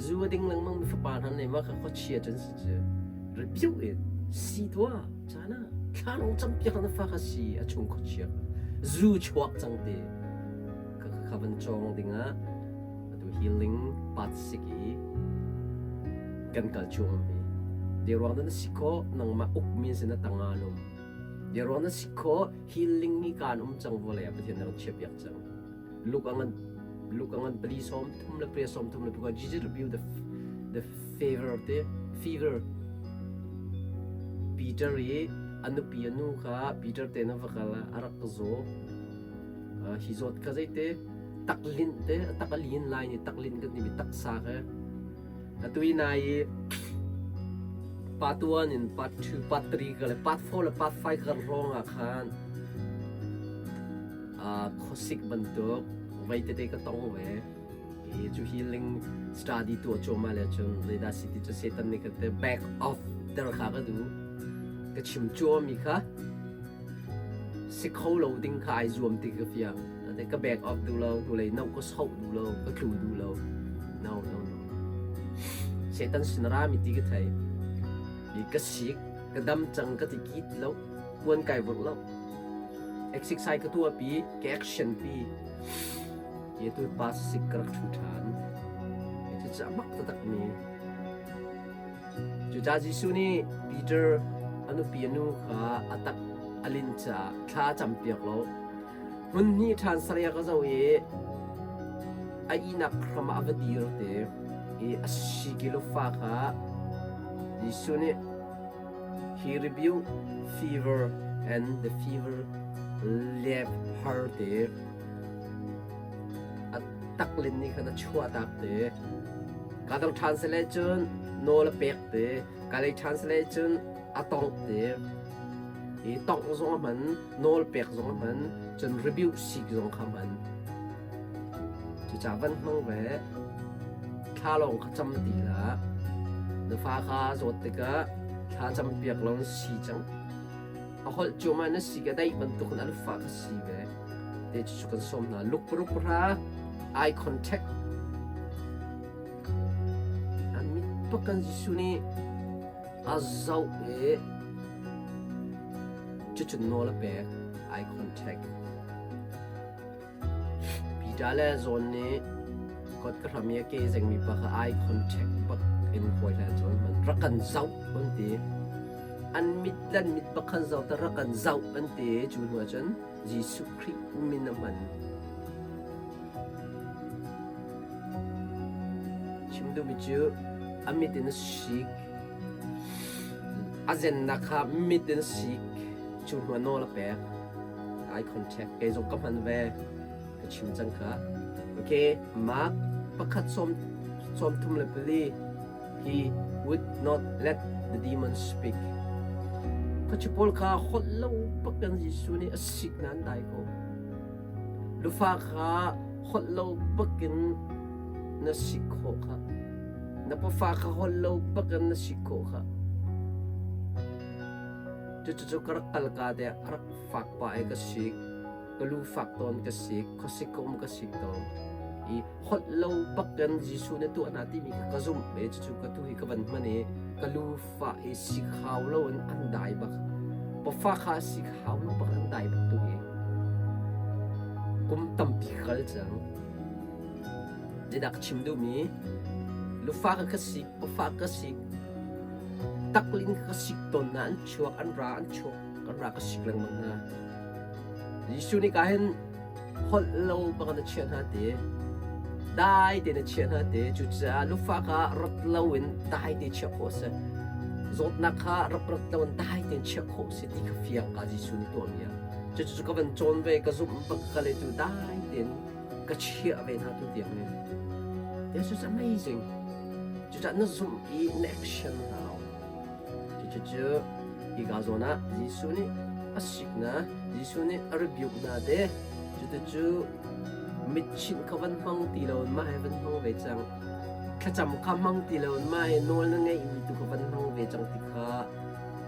Zu a ding lengmang mi fapa hna na nei maw? Kha khuachia cun si cu. Rebuke it. Si tuah. Caan ah thla lawng campiak na fa kha si a chung khuachia kha. Zu chuak cang te. Kha kha van cawng dingah atu healing path sik i kan kal cuang mi de ruang na si kho nangmah ukmi sin na tanga lum de ruang na si kho healing hi kan um cang vawlei ah Pathian na chia piak cang luk angan luk angan pali som thum le pre som thum le because Jesus rebuke the favor te fever Peter i anupi anu kha Peter te na vakal a rak zo hi zawt kha zeite taklinh te tak a lin lai ni taklinh kan timi taksa kha atu i nai i part 1 in part 2 part 3 ka le part 4 le part 5 kan hrawng ah khan khuasik bantuk vei tete ka tong ve i cu healing study tuah cuahmah le cun zeidah si ti cu Satan nih ka te back off ter kha ka duh ka chim cuami kha si kho lo ding kha ai zuam ti ka fiang. Ka back off duh lo, hnulei no ka soh duh lo, ka tlu duh lo. No, no, no. Satan sin rami ti ka thei. I ka sik, ka dam cang ka ti kit lo, kuan kai vurh lo. Exercise ka tuah pi, ka action pi. Ye tu pa sik ka rak thu ṭhan. Cucu a mak taktak mi. Cucaah Jesuh nih Peter a nupi a nu kha a tak a linh caah thla a campiak lo. Hmun hnih ṭhan saria ka zoh i A ihnak hram ah a va dir te i a sikilo fa kha Jesuh nih he rebuked fever and the fever left her te. A taklin nih khan a chuahtak te. Ka dang ṭhan sile cun nawl a pek te. Ka lei ṭhan sile cun a tongh te. I tongh zong a hman, nawl pek zong a hman, cun rebuke sik zong kha hman. Cucaah van hmang ve. Thla lawng kha cam ti hlah. Na fa kha zawt tikah thla cam piak lo na si cang. A holh cuahmah na si ka daih bantuk in a lufa ka si ve. Te cu kan sawm hna. Luk paruk pahra eye contact. An mit bak kan Jesuh nih a zoh i cucun nawl a pek eye contact. Peter le John nih kot ka hram i a ke zengmi pa kha eye contact bak in hawi hlan cun man rak kan zoh an ti. An mit le an mit bak khan zoh ta rak kan zoh an ti. Cu hnu ah cun Jesuh Khrih min a hman. Chim duhmi cu a mit in a sik. A zennak kha mit in a sik. Cu hnu ah nawl a pek. Eye contact kei zong ka hman ve. Ka chim cang kha. Okay, Mark pakhat sawm 34. He would not let the demons speak. Khuachi pawl kha holh lo bak in Jesuh nih a sik hna an dai ko. Lufa kha holh lo bak in na sik khawh kha. Na pafa kha holh lo bak in na sik khawh kha. Cucu ka rak kal ka te a rak fak pah i ka sik. Ka lu fak tawn ka sik. Khuasik ka um ka sik tawn. I holh lo bak in Jesuh na tuah hna timi kha ka zumh ve. Cucu ka tu hi ka van hman i ka lu fah i sik hau lo in an dai bak. Pafa kha sik hau lo bak an dai bak tu hi. Kum tampi kal cang. Zeidah ka chim duhmi? Lufa ka ka sik, pafa ka sik, takling ka sik tawn na an chuak, an ra, an chuak, kan ra ka sik lengmang hna. Jesuh nih ka hin holh lo bak na chiah hna te, dai te na chiah hna te, cucaah lufa kha rat lo in dai te chiah khawh a si. Zawtnak kha rak rat lo in dai tein chiah khawh a si ti kha fiang ka Jesuh nih tuahmi ah. Cucu ka van cawn ve, ka zumh bak ka le cu dai tein ka chiah ve hna tu tiang ni. This is amazing. Cucaah na zumh i na action hau. Cucu hika zawn ah Jesuh nih a sik na, Jesuh nih a rebuke na te. Cucu mitchinh kha van hmang ti lo in mah hi van hmang ve cang. Thlacam kha hmang ti lo in mah hi nawl na ngeihmi tu kha van hmang ve cang ti kha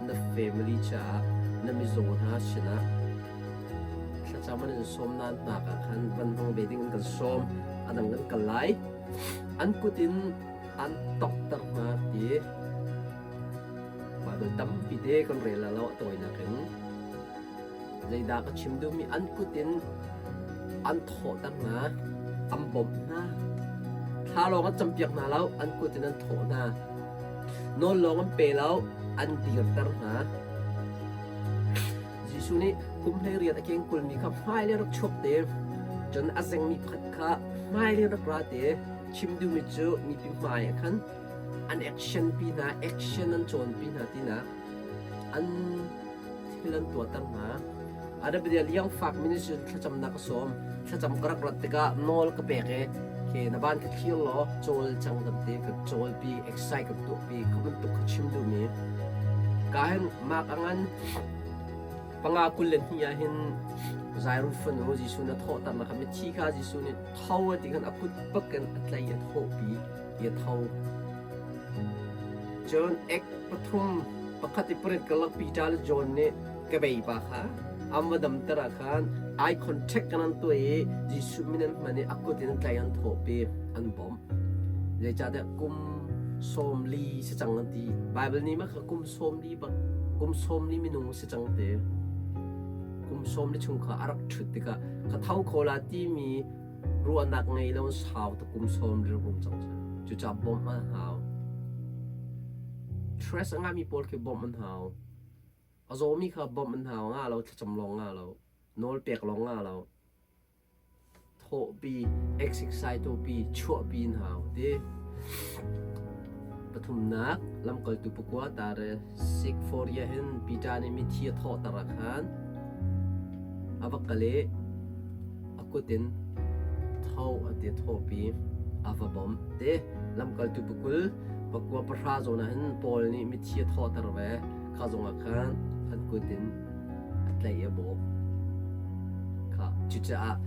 na family caah na mizaw hna sinah Thlacam an in sawm nain hnak ah khan van hmang ve ding in kan sawm. A dang kan kal lai. An kut in an tokter hna ti Bible tampi te kan rel lo a tawinak in. Zeidah ka chim duhmi an kut in an thawhter hna, an bawmh hna. Thla lawng an campiak hna lo, an kut in an thawh hna. Nawl lawng an pe lo, an dirter hna. Jesuh nih kum 18 a keng kulmi kha hmailei rak chuak te, cun a zengmi pakhat kha hmailei rak ra te. Chim duhmi cu mipi hmai ah khan an action pi hna, action an cawn pi hna tinak an thil an tuahter hna. Adabidia liang fak ministry thlacamnak ka sawm. Thlacam ka rak rat tikah nawl ka pek i ke na ban ka thlir law cawl cang kan ti ka cawl pi exercise kan tuah pi kha bantuk kha chim duhmi ka hin mak angan panga 22 ah hin Zairu fanu Jesuh na thawhter na kha mithi kha Jesuh nih tho a ti khan a kut bak in a tlai a thawhpi i a tho. Cun ek pathum pakhat i pariat karlak Peter le John nih ka bei pa kha an va damter ah khan eye contact kan an tuah i Jesuh min an hman i a kut in an tlai an thawhpi an bawmh. Zeicahtiah kum 40 si cang an ti. Bible nih mah kha kum 40 bak kum 40 minung si cang te. Kum 40 chung kha a rak ṭhut tikah ka tho kho la timi ruahnak ngei lo sau ta kum 40 rum cang cu. Cucaah bawmh an hau. Stress a ngahmi pawl khi bawmh an hau. A zawmi kha bawmh an hau nga lo, thlacam lawng nga lo, nawl pek lawng nga lo. Thawhpi, exercise tuahpi, chuahpi in hau ti. Pathumnak, lamkaltu pakua tare Sikforia hin Peter nih mithi a thawhter ah khan a va kal i a kut in tho a ti thawhpi a va bawmh ti. Lamkaltu pakul pakua pahra zawn ah hin Paul nih mithi a thawhter ve kha zongah khan an kut in a tlaih i a bawm. Kha cucaah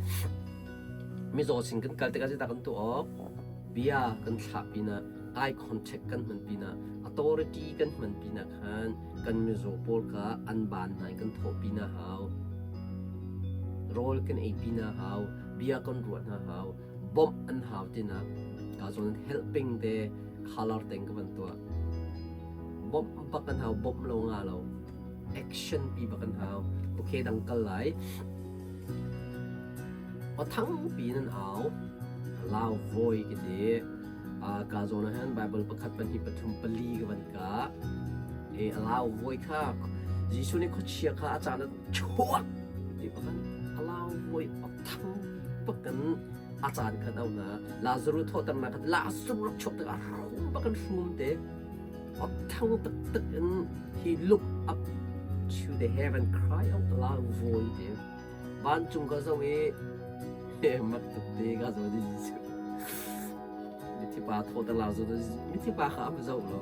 mizaw sin kan kal tikah zeidah kan tuah awk? Bia kan thlah pinah eye contact kan hman pinah authority kan hman pinah khan kan mizaw pawl kha an ban hna in kan thawh pina hau. Rawl kan ei pina hau, bia kan ruah hna hau, bawmh an hau tinak ka zawn helping te color teng ka van tuah. Bawmh bak kan hau, bawmh lo nga lo. Action pi bak kan hau. Okay dang kal lai. Aw thangpi in an au. Lau voi ka ti. Ka zawn ah hin Bible pakhat pahnih pathum pali ka van ka. E a lau voi kha Jesuh nih khuachia kha a caan ah chuak ti pakan a lau voi a thang pakan a caan khan au na Lazarus thawhternak khan Lazarus rak chuak tik a hrum bakan hrum te a thang taktak in he look up to the heaven cry out loud voi te Vancung ka zoh i mak tuk te ka zoh di Jesuh. Mithi pa thaw ta lau zoh mithi pa kha a zoh lo.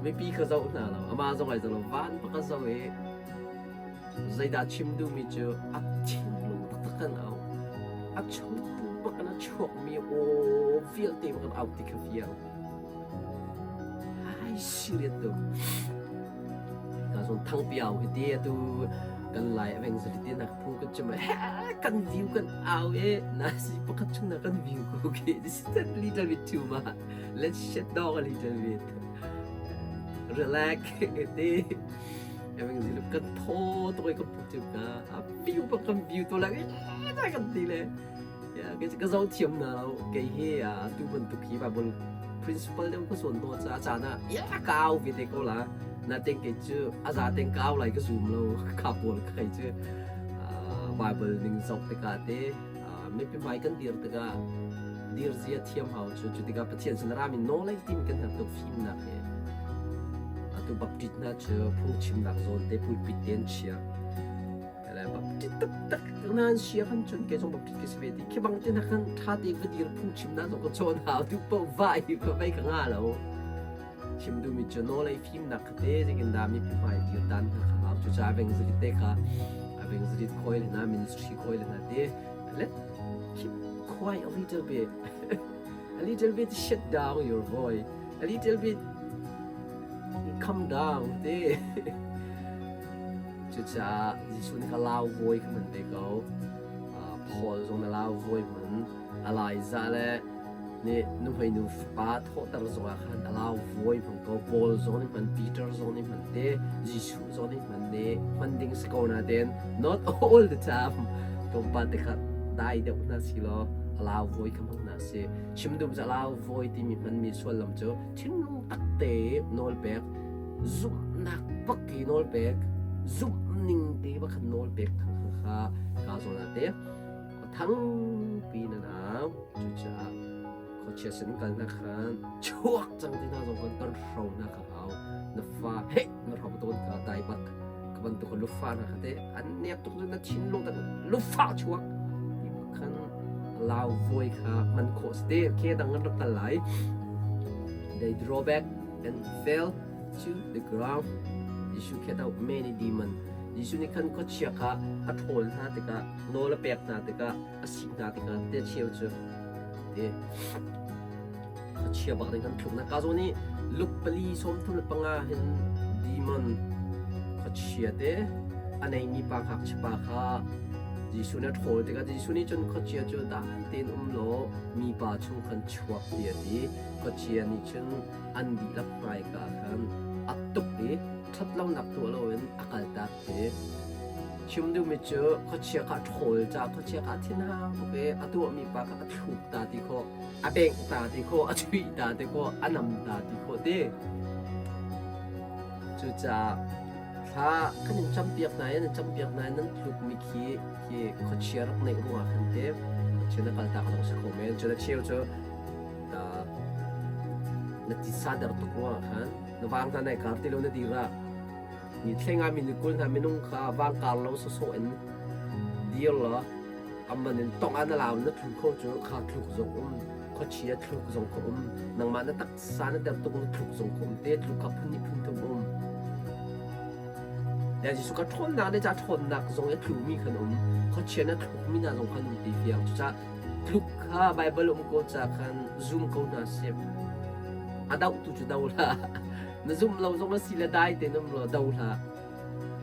Mipi kha zoh hna lo. Amah zong ai zoh lo. Van pa ka zoh i zeidah chim duhmi cu a thinlung taktak kan au. A chung bak in a chuakmi aw vialte bak in au ti kha fiang. Ai serious tuk. Ka zon thang piau hi ti atu kan lai aveng zali ti nak phung kan chim he kan view kan au e na si pakhat chung na kan view ko okay this is a little bit too much let's shut down a little bit relax ti aveng zali kan tho to ka puk chim ka a view pa kan view to la e kan ti le Ka zoh thiam hna lo. Kei hi tu bantuk hi Bible principle deuh ka cawn hnu ca caan ah ya ka au ve te ko la. Natin kei cu a za ten ka au lai ka zum lo. Ka pawl kai cu Bible ning zoh tikah te mipi hmai kan dir tikah dir zia thiam hau cu cu tikah Pathian sin rami nawl ei tim kan herh tuk fimnak he. Atu baptist hna cu phungchimnak zawn te pulpit te an chia. Baptist taktak nan sia kan cun ke zong baptist ka si ve ti khi bang te na kan tha te va dir phungchim na zong ka chawn hau tu po vai va vai ka nga lo chim du mi chu no lei fim nak te jing da mi pi hmai dir dan na kha hau chu cha veng zrit te kha aveng zrit khoi le na ministry khoi le na te let keep quiet a little bit a little bit shut down your voice a little bit calm down te Cucaah Jesuh nih ka lau vawi kha hman ve ko. Paul zong na lau vawi hman. Elijah le nih nuhmeinu fapa thawhter zongah khan a lau vawi hmang ko. Paul zong nih hman, Peter zong nih hman te, Jesuh zong nih hman ne, hman ding si ko nain not all the time. Tlawmpal te kha dai deuh hna si law a lau vawi kha hmang hna si. Chim duh cu a lau vawi timi hmanmi sullam cu thinlung tak te nawl pek zumhnak bak i nawl pek zumh ning te bak nawl pek kha ka zawn ah te thangpi nan au cucaah khuachia sin kal na khan chuak cang ti hna zong kan kan hro na ka hau na fa he na hro tawn ka dai bak ka bantuk lufa na kha te an nek tuk na thinlung tak lufa chuak ti khan lau voi kha man khawh si te ke dang an rak kal lai they draw back and fell to the ground. Jesuh cast out many demons. Jesuh nih khan khuachia kha a ṭhawl hna tikah, nawl a pek hna tikah, a sik hna tikah te cheu cu te khuachia bak ding kan thluk na ka zawn i luk pali 35 hin demon khuachia te a neimi pa ngakchia pa kha Jesuh nih a ṭhawl tikah Jesuh nih cun khuachia cu dai tein um law mipa chung khan chuak ti a ti. Khuachia nih cun an dihlak hmaika khan a tuk i ṭhatlonak tuah loin a kaltak i chim duhmi cu khuachia kha a ṭhawl caah khuachia kha a thinhang tuk i a tuahmi pa kha a thluk ta ti khawh, a bengh ta ti khawh, a chuih ta ti khawh, a nam ta ti khawh ti. Cucaah thla kan in campiak hna i nan campiak hna i nan tlukmi khi khi khuachia rak neih ruangah khan te. Khuachia na kaltak zong si kho men. Cun a cheu cu na titsa der tuk ruangah khan na vang hna nai kar ti lo na dir ah ni thleng ah minute 20 hna minung kha vang kar lo sawsawh in dir law amman in tong ah na lau na tlu kho cu kha thluk zong um khuachia thluk zong kha um nangmah na taksa na der tuk na thluk zong kha um te thluk kha phun ni phun thum um. Then Jesuh ka ṭhawnnak le ca ṭhawnnak zong i a tlumi khan um. Khuachia na thlukmi hna zong khan um ti fiang. Cucaah tluk kha Baibal um ko ca khan zum ko hna sih. A dohtu cu do hlah. Na zum lo zong a si le dai tein um law do hlah.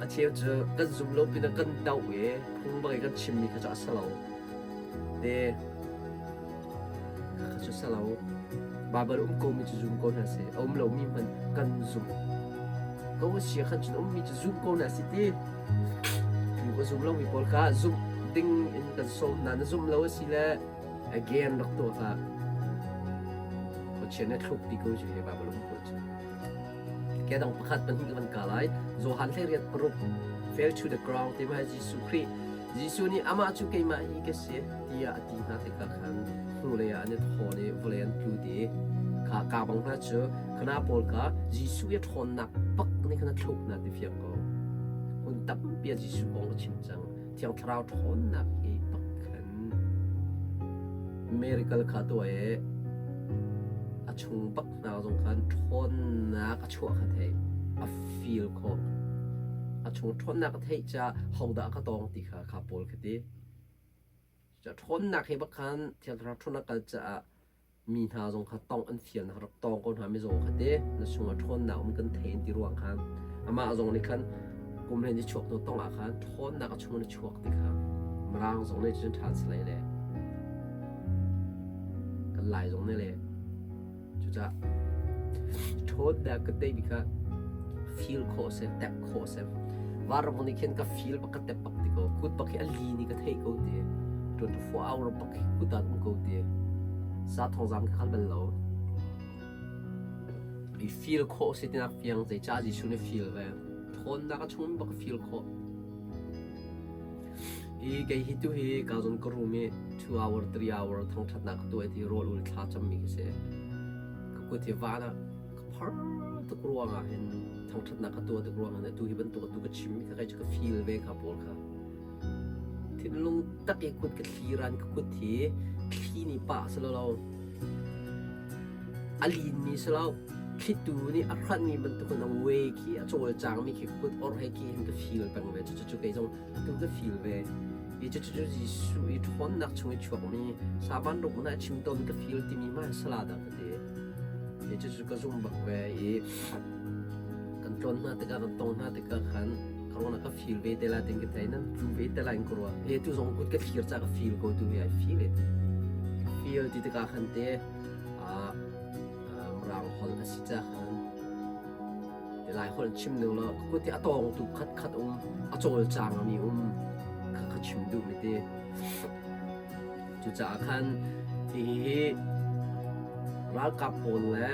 A cheu cu kan zum lo pinah kan doh i phung bang i kan chimmi kha cu a si lo. Te Kha cu si lo. Baibal um komi cu zum ko hna sih. A um lomi hmanh kan zumh. Ko a si khan cun a ummi cu zum ko hna sih ti. Tu ka zum lomi pawl kha zumh ding in kan sawm hna. Na zum lo a si le again rak tuah hlah. Khuachia nih a thluk ti ko cu hi Baibal um ko cu. Kedang pakhat pahnih ka van ka lai. Johan 16 fell to the ground ti ma Jesuh Khrih. Jesuh nih amah cu keimah hi ka si tiah a ti hna tikah khan hnulei ah an i thawn i vawlei an tlu ti. Kha ka bang hna cu khana pawl kha Jesuh i a ṭhawnnak bak nih khan a thluk hna ti fiang ko. Hun tampi ah Jesuh kong a chim cang. Thiang Thlarau ṭhawnnak hi bak khan miracle kha tuah i a chung bak hna zong khan ṭhawnnak a chuah kha theih a feel khawh. A chung ṭhawnnak a theih caah hodah ka tawng ti kha kha pawl kha ti. Ṭhawnnak he bak khan Thiang Thlarau ṭhawnnak kal caah mi hna zong kha tawngh an fial na rak tawng ko hna mizaw kha te na chungah ṭhawnnak um kan thei ti ruang khan amah zong nih khan kum len i chuak hnu tong ah khan ṭhawnnak a chung in a chuak ti kha Mirang zong nih cun translate le kan Lai zong nih le cucaah ṭhawnnak ka tei mi kha feel khawh seh tep khawh seh Vanram nih khin ka feel bak ka tep bak ti ko kut bak hi a li ni ka thei ko ti 24 hour bak hi kut ah um ko ti sa thawngzam ka khal bal lo. I feel khawh si tinak fiang zeicah Jesuh nih feel ve. Thawnnak a chung bak feel khawh. I kei hi tu hi ka zon ka room i 2 hour 3 hour thangthatnak ka tuah ti rawl ul thla cammi ka si. Ka kut hi van ah ka phar tuk ruangah hin thangthatnak ka tuah tuk ruangah hin atu hi bantuk atu ka chim kha kai cu ka feel ve kha pawl kha. Thinlung tak i kut ka thli ran ka kut hi thli nih pah si lo a linmi si lo thlitu nih a hranmi bantukin a we khi a cawlcangmi khi kut or he khi hin ka feel peng ve cucu cu kei zong atu ka feel ve i cucu cu Jesuh i ṭhawnnak chung i chuakmi saban ruk na chim tawn ka feel timi ma sala dah ka ti i cucu ka zum bak ve i kan tlawn hna tikah kan tong hna tikah khan Karona ka feel ve te la ting ka thei nan tlu ve te la in ka ruah he tu zong kut ka thlir ca ka feel ko tu hi I feel it feel ti tikah khan te a rang hol a si ca khan te lai hol chim ning lo kut hi a tawng tu khat khat um a cawl cang mi um kha kha chim duh mi te Cucaah khan hihi ralkap pawl le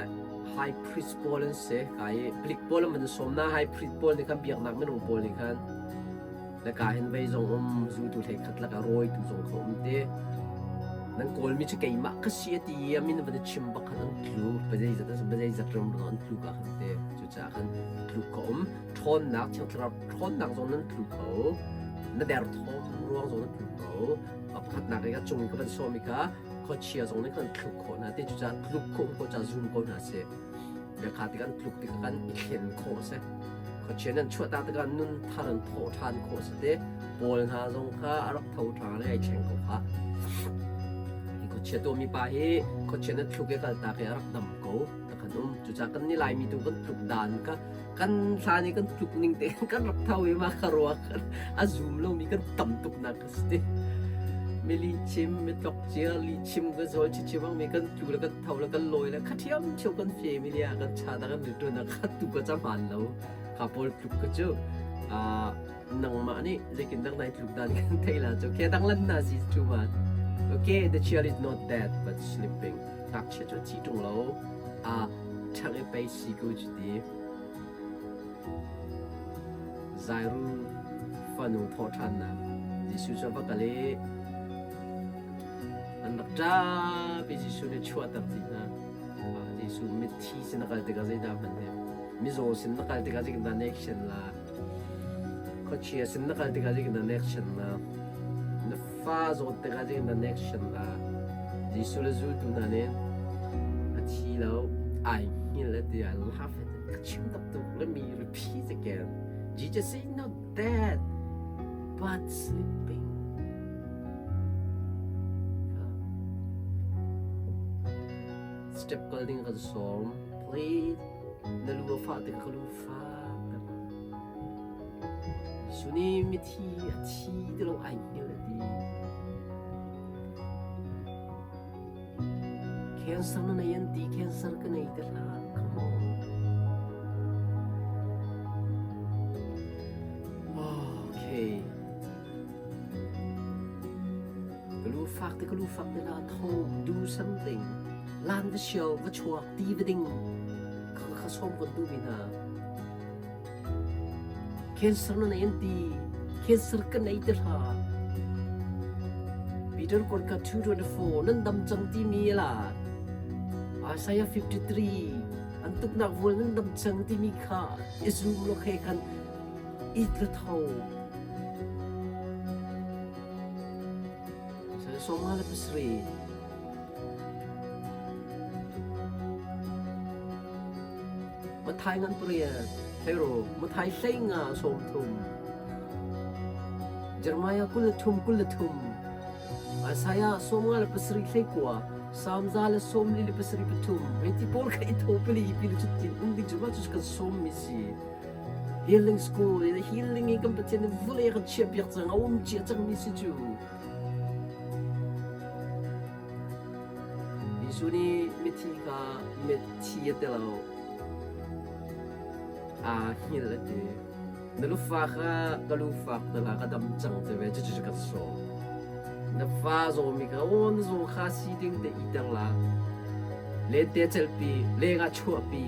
high priest pawl an si. Ka i palik pawl an van sawm hna. High priest pawl nih khan biaknak minung pawl nih khan le ka hin vei zong um zultu hlei khat lakah rawitu zong kha um te. Nan kawlmi cu keimah ka si a ti i a min van i chim bak khan an tlu. Biazei zat biazei zat ram an tlu ka khan te. Cucaah khan tluk ka um. Ṭhawnnak Thiang Thlarau ṭhawnnak zong nan tlu kho. Na derthawm ruang zong nan tlu kho. Pakhatnak i a cung ka van sawm i kha khuachia zong nih khan thluk khawh hna ti cucaah tluk khawh ko ca zum ko hna sih. Bia kha tikah an tluk tikah kan i thlen khawh a si. Khuachia nan chuahtak tikah nun thar an thawh ṭhan khawh a si te. Paul hna zong kha a rak tho ṭhan i ai thleng ko kha. Hi khuachia tuahmi pa hi khuachia nan thluk i kaltak i a rak dam ko ta kan um. Cucaah kan nih Laimi tu kan tluk dan kha kan hlan i kan tluk ning te kan rak tho i mah kha ruak a zum lomi kan tam tuk nak ka si te. Mili chim, mi tlok cia, li chim ka zawl chi chim mi kan tlu le kan tho le kan lawi le kha thiam thiam kan family ah kan cha da kan riṭuan ah kha tu ka cam han lo kha pawl tluk ka cu nangmah nih zeitin dang nai tluk dan kan thei la cu ke dang lan na si too much. Okay, the child is not dead but sleeping. Ngakchia cu a thi ṭung lo a ṭhang i pei si ko cu ti. Zairu fanu thawhṭhannak Jesuh cu a va kal i. An rak ṭap i Jesuh nih chuahter ti hna. Jesuh mithi sin a kal tikah zeidah hman he? Mizaw sin na kal tikah zeitindah na action la? Khuachia sin na kal tikah zeitindah na action la? Na fa zawt tikah zeitindah na action la? Jesuh le zultu hna nih a thi lo, ai hngilh a ti. I love it. Ka chim tak tuk. Let me repeat again. Jesus is not dead, but sleeping. Step kal ding kan sawm. Please, na lu a fah tik ka lu fak ter. Suni mithi a thi ti lo ai hngil a ti. Cancer na nei an ti, cancer ka nei te hlah. Come on. Okay. Ka lu fak te ka lu fak te la tho do something. Lan va sial va chuak ti va ding. Kha kha som kan du mi hna. Cancer na nei an ti. Cancer ka nei te hlah. Peter Korka 224 nan dam cang ti mi la. Isaiah 53 an tuknak vual nan dam cang ti mi kha i zum lo khe khan it la tho. Sawma le pasarih. Mathai ngan pariat, Pharaoh, Mathai 15 30. Jeremiah 23 23. Isaiah 57 hlei kua, Psalm 143 pathum. Hei ti pawl kha i tho pali pi le cutin um ding cu mah cu kan sawm mi si. Healing school healing i kan Pathian nih vawlei a kan chiahpiak cang, a um cia cangmi si cu. Jesuh nih mithi kha mithi a ti lo. Aa hngilh a ti. Na lufa kha ka lufak te la ka dam cang te ve cucu kan sawm. Na fa zawmi kha aw na zaw kha si ding te i ter la. Lente celpi, leng ah chuahpi,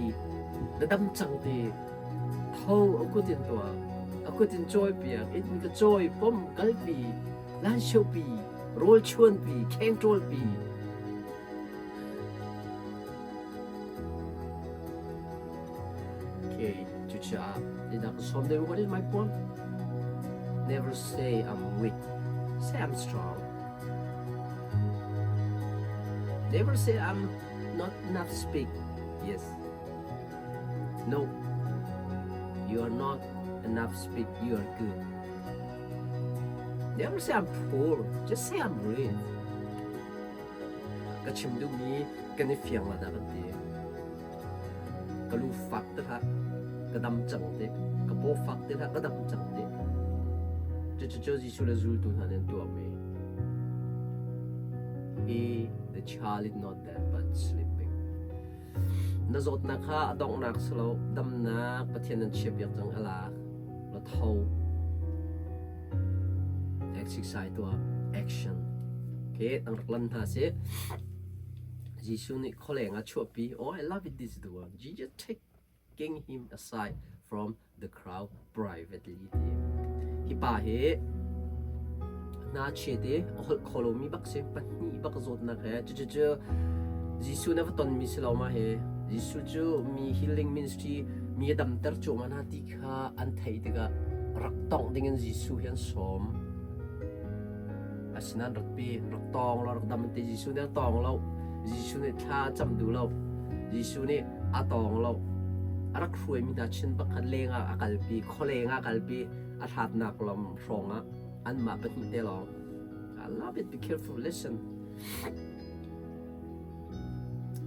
na dam cang ti. Tho a kut in tuah, a kut in cawi piak, inn ka cawi, pom kalpi, lanshopi, rawl chuanpi, kheng ṭawlpi. Okay, cucaah zeidah ka sawm deuh? What is my point? Never say I'm weak. Say I'm strong. Never say I'm not enough speak. Yes. No. You are not enough speak. You are good. Never say I'm poor. Just say I'm rich. Ka chim duhmi kan i fiang la dah kan ti. Ka lu fak te hlah, ka dam cang te. Ka paw fak te hlah, ka dam cang te. Cucu Jesuh le zultu hna nih an tuahmi. He, the child is not dead but sleeping. Na zawtnak kha a donghnak si lo, damnak Pathian nan chiahpiak cang a lak. La tho. Exercise tuah, action. Okay, tang rak lan hna si. Jesuh nih khualeng ah chuahpi. Oh, I love it this the one. Jesus taking him aside from the crowd privately ti. Hi pa hi hna chiat i a holh kho lomi bak si pahnih bak zawtnak he cucu Jesuh na va tonmi si lo ma hi Jesuh cu mi healing ministry mi a damter cuahmah hna ti kha an theih tikah rak tongh dingin Jesuh hi an sawm. Asinain rak pi, rak tawng lo, rak dam an ti. Jesuh nih a tawng lo. Jesuh nih thla a cam duh lo. Jesuh nih a tawng lo. A rak hruaimi hna chin pakhat leng ah a kalpi, khualeng ah a kalpi, a hlatnak lam hrawng ah anmah pahnih te lawng. I love it. Be careful. Listen.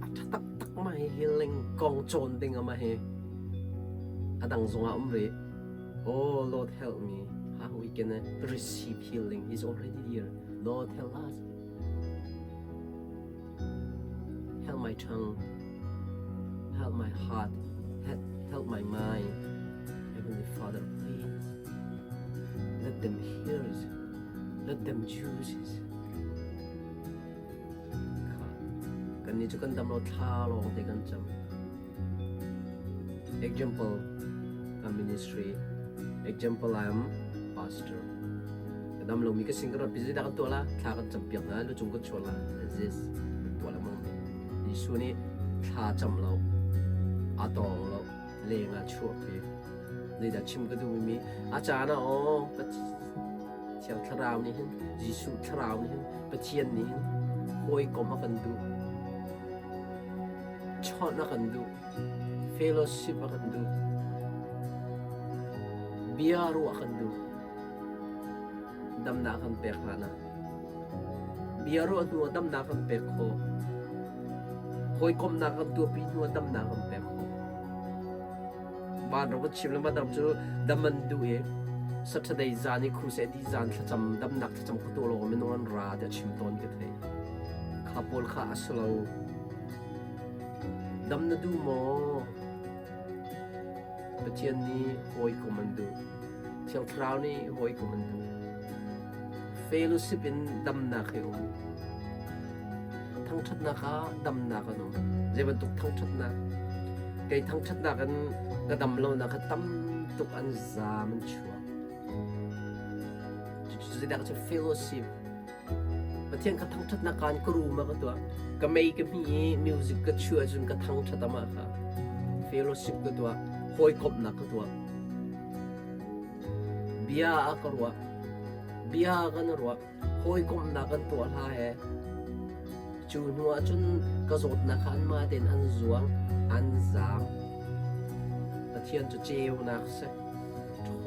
A ṭha taktak ma hi healing kong cawn ding ama hi a dang zongah um rih. Oh Lord help me how we can receive healing. He's already here. Lord help us. Help my tongue. Help my heart. Help my mind. Heavenly Father, please let them hear it. Let them choose it. Kannih cu kan dam lo thla lawng te kan cam. Example, a ministry. Example, I am pastor. Dam lomi ka sin ka rat pi zeidah kan tuah la? Thla kan cam piak hna, lucung kan chuan la. This kan tuah lengmang mi. Jesuh nih thla cam lo, a tawng lo, leng ah chuah pi. Zeidah chim ka duh mi a caan ah aw Thiang Thlarau nih hin Jesuh Thlarau nih hin Pathian nih hin hawikom a kan duh. Chawnh a kan duh. Fellowship a kan duh. Bia ruah a kan duh. Damnak kan pek hlan ah. Bia ruah hnu ah damnak kan pek khawh. Hawikomnak kan tuahpi hnu ah damnak kan pek khawh. Vanram kan chim le madam cu dam an duh i Saturday zan i crusade dih zan thlacam damnak thlacam kha tuah lawng minung an ra tiah chim tawn ka thei. Kha pawl kha a si lo. Dam na duh maw? Pathian nih hawikom an duh. Thiang Thlarau nih hawikom an duh. Fellowship in damnak hi um. Thangṭhatnak ah damnak an um. Zei bantuk thangṭhatnak? Kei thangṭhatnak in ka dam lonak kha tam tuk an zaam an chuak. Cucu zeidah cu fellowship. Pathian ka thangṭhatnak kaan ka rum ah ka tuah. Ka mei ka hmi i music ka chuah cun ka thangṭhat amah kha. Fellowship ka tuah. Hawikomhnak ka tuah. Bia a ka ruah. Bia kan ruah. Hawikomhnak kan tuah hla he. Cu hnu ah cun ka zawtnak kha anmah tein an zuang, an zaam. Pathian cu ceunak a si.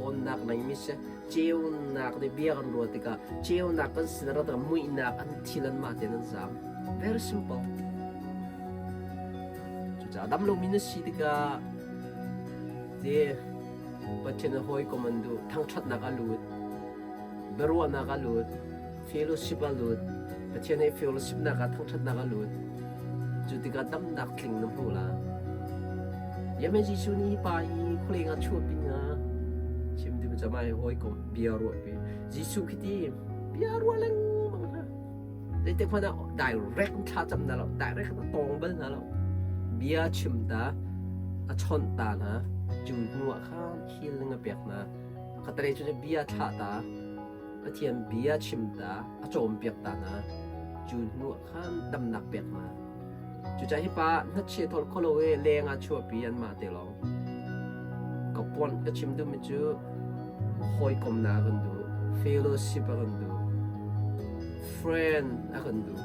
Ṭhawnnak neimi si. Ceunak nih bia kan ruah tikah ceunak kan sin a rat tikah muihnak an thil anmah tein an zaam. Very simple. Cucaah dam lomi na si tikah ti Pathian a hawikom an duh, thangṭhatnak a lut, biaruahnak a lut, fellowship a lut, Pathian he fellowshipnak ah thangṭhatnak a lut. Cu tikah damnak tling na hmu la. Yemen Jesuh nih hi pa hi khualeng ah chuahpi nga chim ding camai hawikom bia ruahpi. Jesuh khi ti bia ruah lengmang hna. Zeitik hmanh ah direct thla cam na lo, direct na tawng bal hna lo. Bia chim ta, a chawnh ta hna, cu hnu ah khan healing a pek hna. Khatalei cu bia thlah ta, Pathian bia chim ta, a cawnpiak ta hna. Cu hnu ah khan damnak pek hna. Cucaah hi pa hnachia thawl kho lo i leng ah chuahpi anmah te lawng. Ka puan ka chim duhmi cu hawikomnak a kan duh, fellowship a kan duh, friend a kan duh.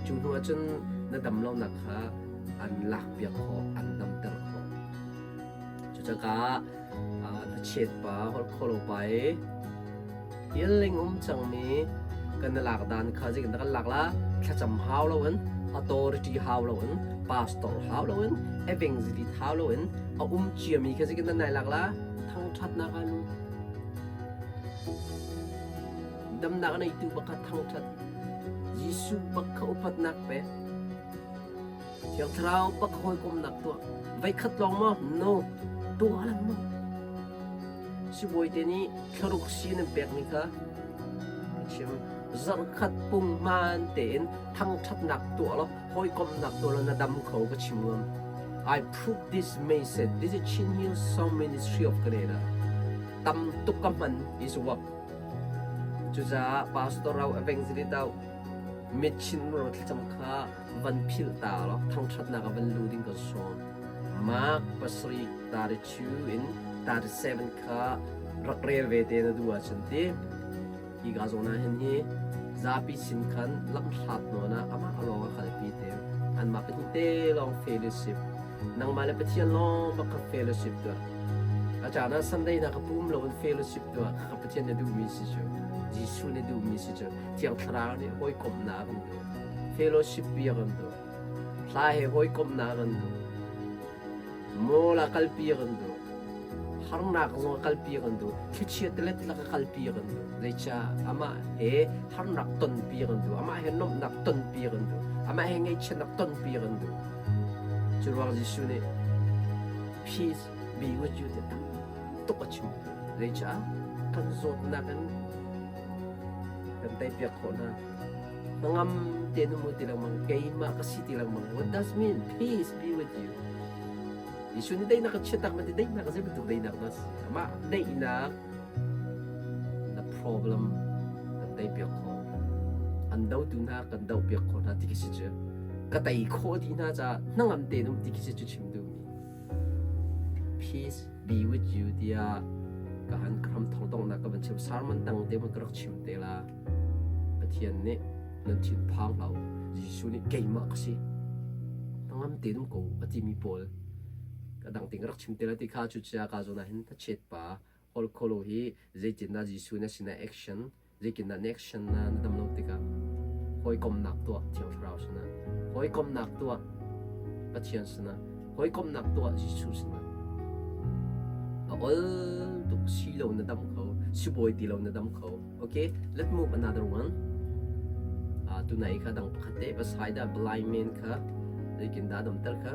Cu hnu ahcun na dam lonak kha an lakpiak khawh, an damter khawh. Cucaah hnachet pa, holh kho lo pa i healing um cangmi kan na lak dan kha zeitin dah kan lak la? Thlacam hau loin, authority hau loin, pastor hau loin, evangelist hau loin a um ciami kha zeitin dah nai lak la? Thangṭhatnak ah lut. Damnak a neitu bak kha thangṭhat. Jesuh bak kha upatnak pek. Thiang Thlarau bak hawikomnak tuah. Voikhat lawng maw? No. Tuah lengmang. Sibawi te nih thlaruk si nan pekmi kha ka chim. Zarhkhat punghman tein thangṭhatnak tuah law hawikomhnak tuah law na dam kho ka chim ngam. I prove this message. This is Chin Hill Song Ministry of Canada. Tam tuk ka hman is work. Cucaah Pastor Rau Evangelist Dau mitchin ro thlacam kha van philh ta law thangṭhatnak ah van lu ding kan sawm. Mark pasarih 32 in 37 kha rak rel ve te na duh ahcun ti hi ka zawn ah hin hi zapi sin khan lamhlat nawn ah amah lawng a kalpi te anmah pahnih te lawng fellowship nangmah le Pathian lawng bak kha fellowship tuah a caan ah Sunday na ka pum lo in fellowship tuah kha Pathian na duhmi si cu Jesuh na duhmi si cu Thiang Thlarau nih hawikomhnak an duh fellowship bia kan duh hla he hawikomhnak kan duh mawl ah kalpi kan duh harnak zong a kalpi kan duh thlichia tilet lak a kalpi kan duh zeicah amah he harnak tonpi kan duh amah he nuamhnak tonpi kan duh amah he ngaihchiatnak tonpi kan duh cu ruang Jesuh nih peace be with you ti tam tuk a chim zeicah kan zawtnak in kan teipiak khawh hna Hnangam tein um u ti lengmang, keimah ka si ti lengmang. What does mean? Peace be with you. Jesuh nih daihnak ka chiatak ma ti daihnak zei bantuk daihnak dah si? Amah daihnak na Problem kan tei piak khawh. An dotu hna kan doh piak khawh hna ti khi si cu. Ka tei khawh dih hna caah hnangam tein um ti khi si cu chim duhmi. Peace be with you tiah ka han ka hram thong donghnak ka van chim. Sermon dang te hmanh ka rak chim te la. Pathian nih nan thin phang hlah u. Jesuh nih keimah ka si. Hnangam tein um ko a timi pawl ka dang ting ka rak chim te la ti kha cucaah ka zawn ah hin hnachet pa holh kholo hi zeitindah Jesuh na sinah action zeitindah na action na na dam lo tikah hawikomnak tuah Thiang Thlarau sinah hawikomnak tuah Pathian sinah hawikomnak tuah Jesuh sinah a ol tuk si lo na dam kho sibawi ti lo na dam kho. Okay, let's move another one. Tunai kha dang pakhat te Bethsaida blind man kha zeikin dah damter kha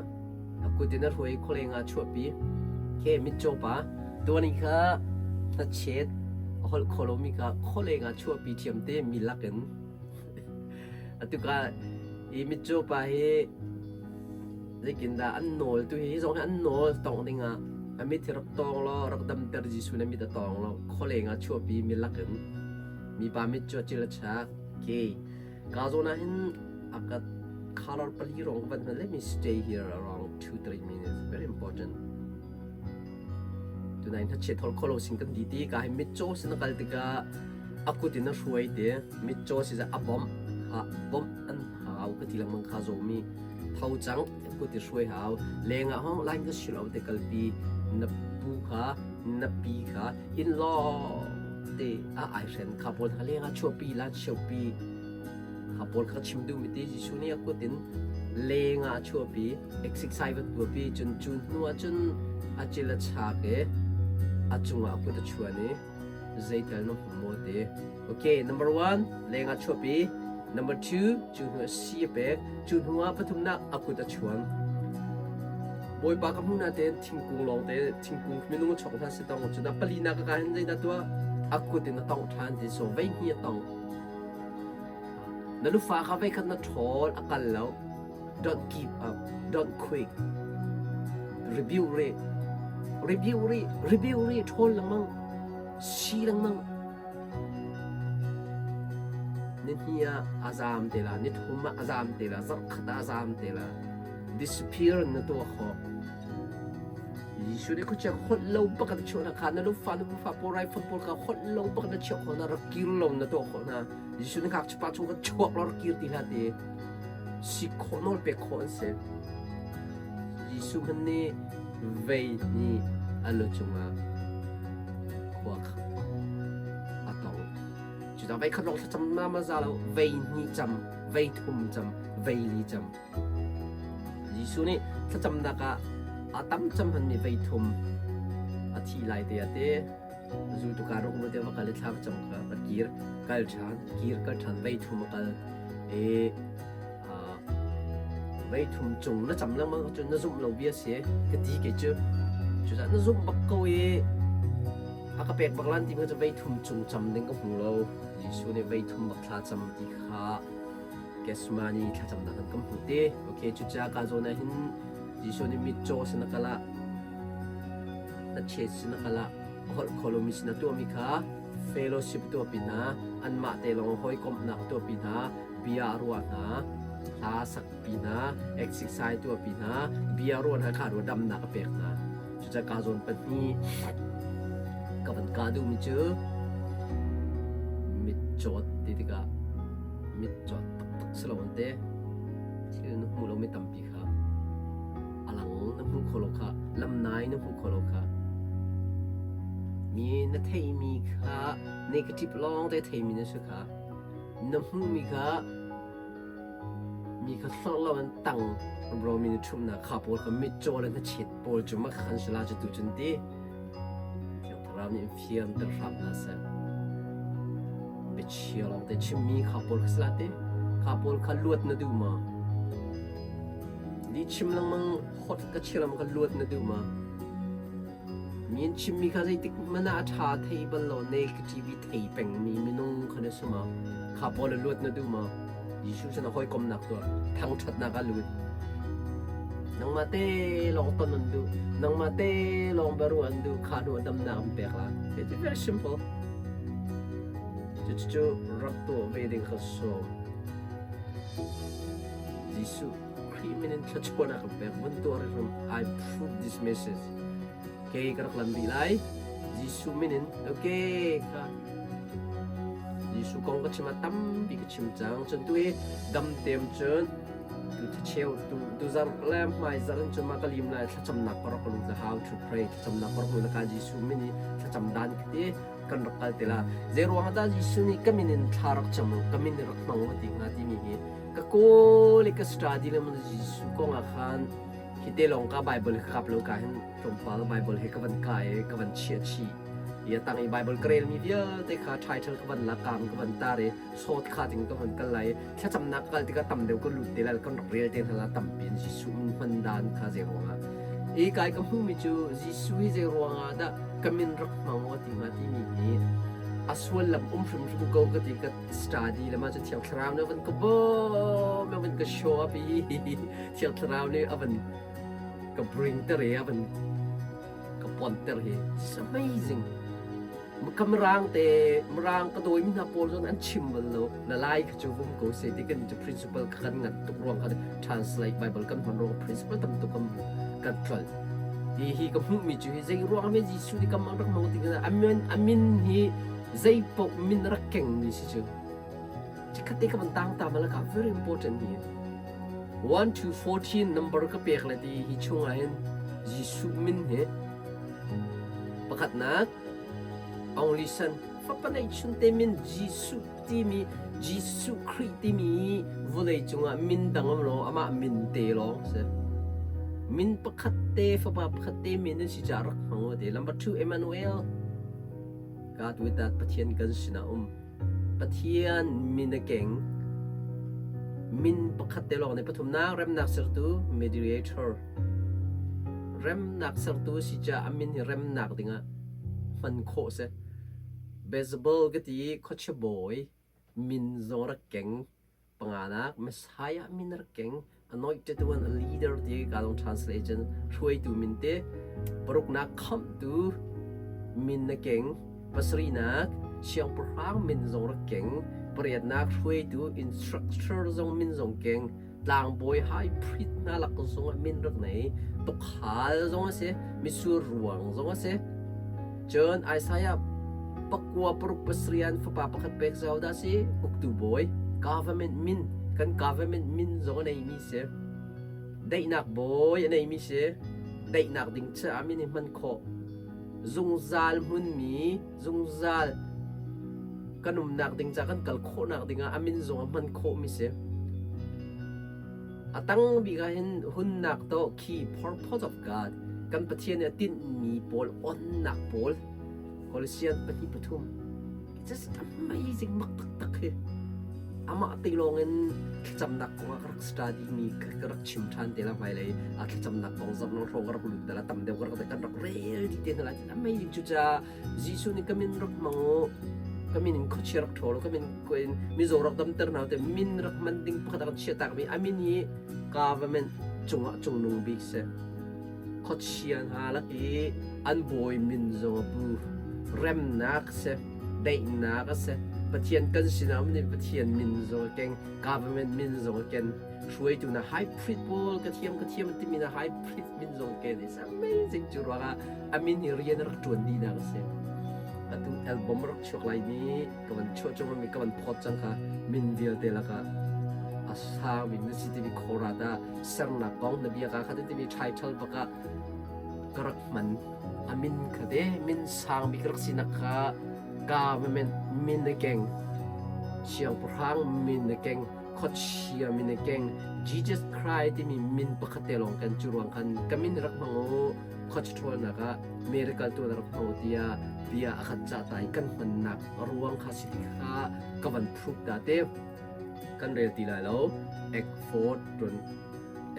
a kut in a hruai khualeng ah chuahpi ke mitcaw pa tuani kha hnachet a holh kho lomi kha khualeng ah chuahpi thiam te mi lakin atuka i mitcaw pa hi zeikin dah an nawl tu hi zong hi an nawl tong dingah a mit hi rak tawng law rak damter Jesuh na mit a tawng lo khualeng ah chuahpi mi lakin mipa mit cu a cil a chak ke ka zawn ah hin a ka color pali rong van hman. Let me stay here around 2 3 minutes, very important. Tunai hnachet hol kholo sing kan di ti ka hi mitcaw sin kal tikah a kut in a hruai te mitcaw si a bom ha bom an hau ka ti lengmang kha zomi tho cang kut i hruai hau leng ah hong line ka silo te kalpi na pu kha na pi kha in law te a ai hren kha pawl kha leng ah chuahpi lan siopi kha pawl kha chim duh mi te Jesuh nih a kut in leng ah chuahpi exercise va tuahpi cun cu hnu ah cun a cil a chak i a cungah a kut a chuan i zeital na hmu maw ti. Okay, number one, leng ah chuahpi. Number two, cu hnu ah si a pek. Cu hnu ah pathumnak a kut a chuan. Bawipa ka hmu na tein thingkung lawng te thingkung minung a chok hna si tong cun a palinak ka hin zeidah tuah a kut in a tongh ṭhan ti so vei hnih a tong. Na lufa kha vei khat na ṭhawl a kal lo. Don't give up, don't quit. Review re, review re, review re ṭhawl lengmang, si lengmang. Ni hnih ah a zaam te la, ni thum ah a zaam te la, zarh khat ah a zaam te la. Disappear na tuah khawh. Jesuh nih khuachia holh lo bak na chuah na kha na lufa na fa pawl rai fa pawl kha holh lo bak na chiah khawh na rak kir lo na tuah khawh na. Jesuh nih ngakchia pa chung kha chuak lo rak kir ti hlah ti. Si khawh nawl pek khawh an si. Jesuh hmanh nih vei nih a lu cungah khua a tong. Cucaah vei khat lawng thlacam ma ma za lo, vei hnih cam, vei thum cam, vei li cam. Jesuh nih thlacamnak ah a tam cam hmanmi vei thum a thi lai te a ti. Zultu ka ruk te va kal i thla va cam kha va kir kal ṭhan, kir kal ṭhan vei thum a kal i vei thum cung na cam lengmang ahcun na zumh lo bia si ka ti kei cu. Cucaah na zumh bak ko i a ka pek bak lan ti cu vei thum cung cam ding ka hmu lo. Jesuh nih vei thum bak thla cam ti kha Gethsemane thlacamnak kan kan hmuh te. Okay, cucaah ka zawn ah hin Jesuh nih mitcaw sin a kal ah hnachet sin a kal ah a holh kho lomi sin a tuahmi kha fellowship tuahpi hna, anmah te lawng hawikomhnak tuahpi hna, bia a ruah hna, hla sakpi hna, exercise tuahpi hna, bia ruah hna kha ruah damnak a pek hna. Cucaah ka zawn pahnih ka van kah duhmi cu mitcawt ti tikah mitcawt taktak si lo an te thil na hmu lomi tampi kha a lang na hmu kho lo kha lamnai na hmu kho lo kha mi na theimi kha negative lawng te theimi na si kha na hmuhmi kha mi kha hlorh lo an tang romi na ṭhumhnak kha pawl kha mitcaw le hnachet pawl cu mak khan si la cu tu cun ti Thiang Thlarau nih in fianter hram hna seh. Biachia lawng te chimmi kha pawl kha si la ti kha pawl kha luat na duh ma? Li chim lengmang hot ka chia lengmang kha luat na duh ma? Mi an chimmi kha zeitik hmanh ah a ṭha thei bal lo, negative i thei pengmi minung kha na si ma? Kha pawl a luat na duh ma? Jesuh sin ah hawikomnak tuah, thangṭhatnak ah lut. Nangmah te lawng ton an duh, nangmah te lawng biaruah an duh, kha hnu ah damnak an pek la. It's very simple. Cucu rak tuah ve ding kha sawm. Jesuh Khrih min in thluachuahnak kan pek. Vun tuah rih I prove this message. Kei ka rak lam rih lai. Jesuh min in okay kha Jesuh kong ka chim ah tampi ka chim cang. Cun tu i dam tem cun tu thacheu tu tu zarh le hmai zarh in cun ma ka lim lai thlacamnak ka rak lut la how to pray thlacamnak ka rak lut la ka Jesuh min i thlacam dan ka ti kan rak kal te la zei ruang ah dah Jesuh nih ka min in thla rak cam u ka min in rak hmang u ti hnga timi hi ka kawl i ka study le mun Jesuh kong ah khan hi te lawng ka Bible hi ka kap lo ka hin tlawmpal Bible he ka van kai i ka van chiah chih i a tang i Bible ka relmi vialte kha title ka van lakam ka van tar i sawt kha ting ka van kal lai thlacamnak kal tikah tam deuh ka lut te lai kan rak rel te hna la tampi in Jesuh min hman dan kha zei ruangah i kai ka hmuhmi cu Jesuh hi zei ruangah dah ka min rak hmang u ti hnga timi hi a suallam um hrimhrim ko ka ti ka study le mah cu Thiang Thlarau nih a van ka bawm a van ka show up i Thiang Thlarau nih a van ka bring ter i a van ka ponter hi it's amazing. Ka mirang te mirang ka dawi mi hna pawl zong an chim bal lo na lai kha cu vum ko se ti kan cu principle kha kan ngan tuk ruang kha translate bible kan hman ruang principle tam tuk kan kan tlol hi hi ka hmuh mi cu hi zei ruang me Jesuh nih kam rak mang ti amin amin hi zei paoh min rak keng mi si cu Chikkhat te ka van tang ta malaka very important hi 1 to 14 number ka pek le ti hi chung ah hin Jesuh min hi pakhatnak only son fapa neih chun te min Jesuh timi Jesuh Khrih timi vawlei cungah min dang um lo amah min te lawng si min pakhat te fapa pakhat te min an si caah rak hmang te number 2 Emmanuel God with that Pathian kan sinah um Pathian min a keng. Min pakhat te lawng nih pathumnak remnak sertu mediator. Remnak sertu si caah a min hi remnak dingah hman khawh si. Beelzebul ka ti i khuachia bawi min zong rak keng. Panganak Messiah min rak keng. Anointed one, a leader ti ka dong translation hruaitu min te. Paruknak khamhtu min na keng. Pasarihnak siangpahrang min zong rak keng. Pariatnak hruaitu instructor zong min zong keng. Tlangbawi high priest hna lak zong ah min rak nei. Tukhal zong a si, mitsur ruang zong a si. Cun Isaiah pakua paruk pasarian fapa pakhat pek zau dah si uktu bawi government min kan government min zong a neimi si daihnak bawi a neimi si daihnak ding caah min i hman khawh zungzal hmunmi zungzal kan umnak ding ca kan kal khawhnak dingah a min zong a hman khawhmi si a tang bik ah hin hunnak to key purpose of God kan Pathian nih a tinhmi pawl onnak pawl Colossians pahnih pathum Just amazing mak taktak hi. Amah te lawng in thlacamnak kong ah ka rak study mi ka rak chim ṭhan te la hmailei a thlacamnak kong zarh lo hrawng ka rak lut la tam deuh ka rak kan rak rel dih te hna lai amazing cucaah Jesuh nih ka min rak hmang u ka min in khuachia rak ṭhawl u ka min in mizaw rak damter hna te min rak hman ding pakhat a kan chiahtak mi a min hi government cungah cungnung bik si Khuachia hna lak i an bawi min zong a pu. Remnak a si, daihnak a si. Pathian kan sinah um nih Pathian min zong a keng, government min zong a ken. Hruaitu na high priest pawl ka thiam ka thiam timi na high priest min zong a ken. It's amazing cu ruangah a min hi rian a rak ṭuan dihnak a si. Atu album rak chuak lai mi ka van chuah cungah mi ka van phawt cang kha min vialte lakah a sang bik na si timi khorat ah sernak kong na bia ka kha timi title bak ah ka rak hman a min kha te min sang bik rak sinak kha government min a keng siangpahrang min a keng khuachia min a keng Jesus Christ timi min pakhat te lawng kan cu ruang khan ka min rak hmang u khuachi ṭhawlnak ah miracle tu na rak hmang tiah bia a khat cah ta i kan hmannak ruang kha si ti kha ka van proof ta te kan rel ti lai lo Act 4 tun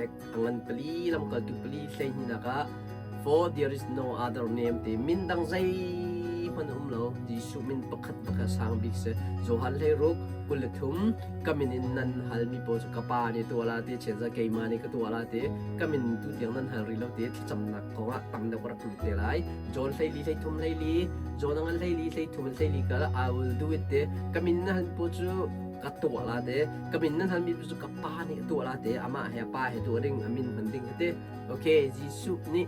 Act a ngan pali lamkaltu pali hlei hnih nak ah for there is no other name te min dang zei Zeihmanh a um lo. Jesuh min pakhat bak a sang bik si. Johan 16 23 ka min in nan halmi pawl cu ka pa nih tuah la ti chianza keimah nih ka tuah la ti ka min tu tiang nan hal rih lo ti thlacamnak kong ah tam deuh ka rak lut te lai. John 14 33 14 John a ngan 14 33 14 kal I will do it te ka min na hal pawl cu ka tuah la te ka min nan halmi cu ka pa nih a tuah la te amah he a pa he tuah ding a min hman ding te. Okay, Jesuh nih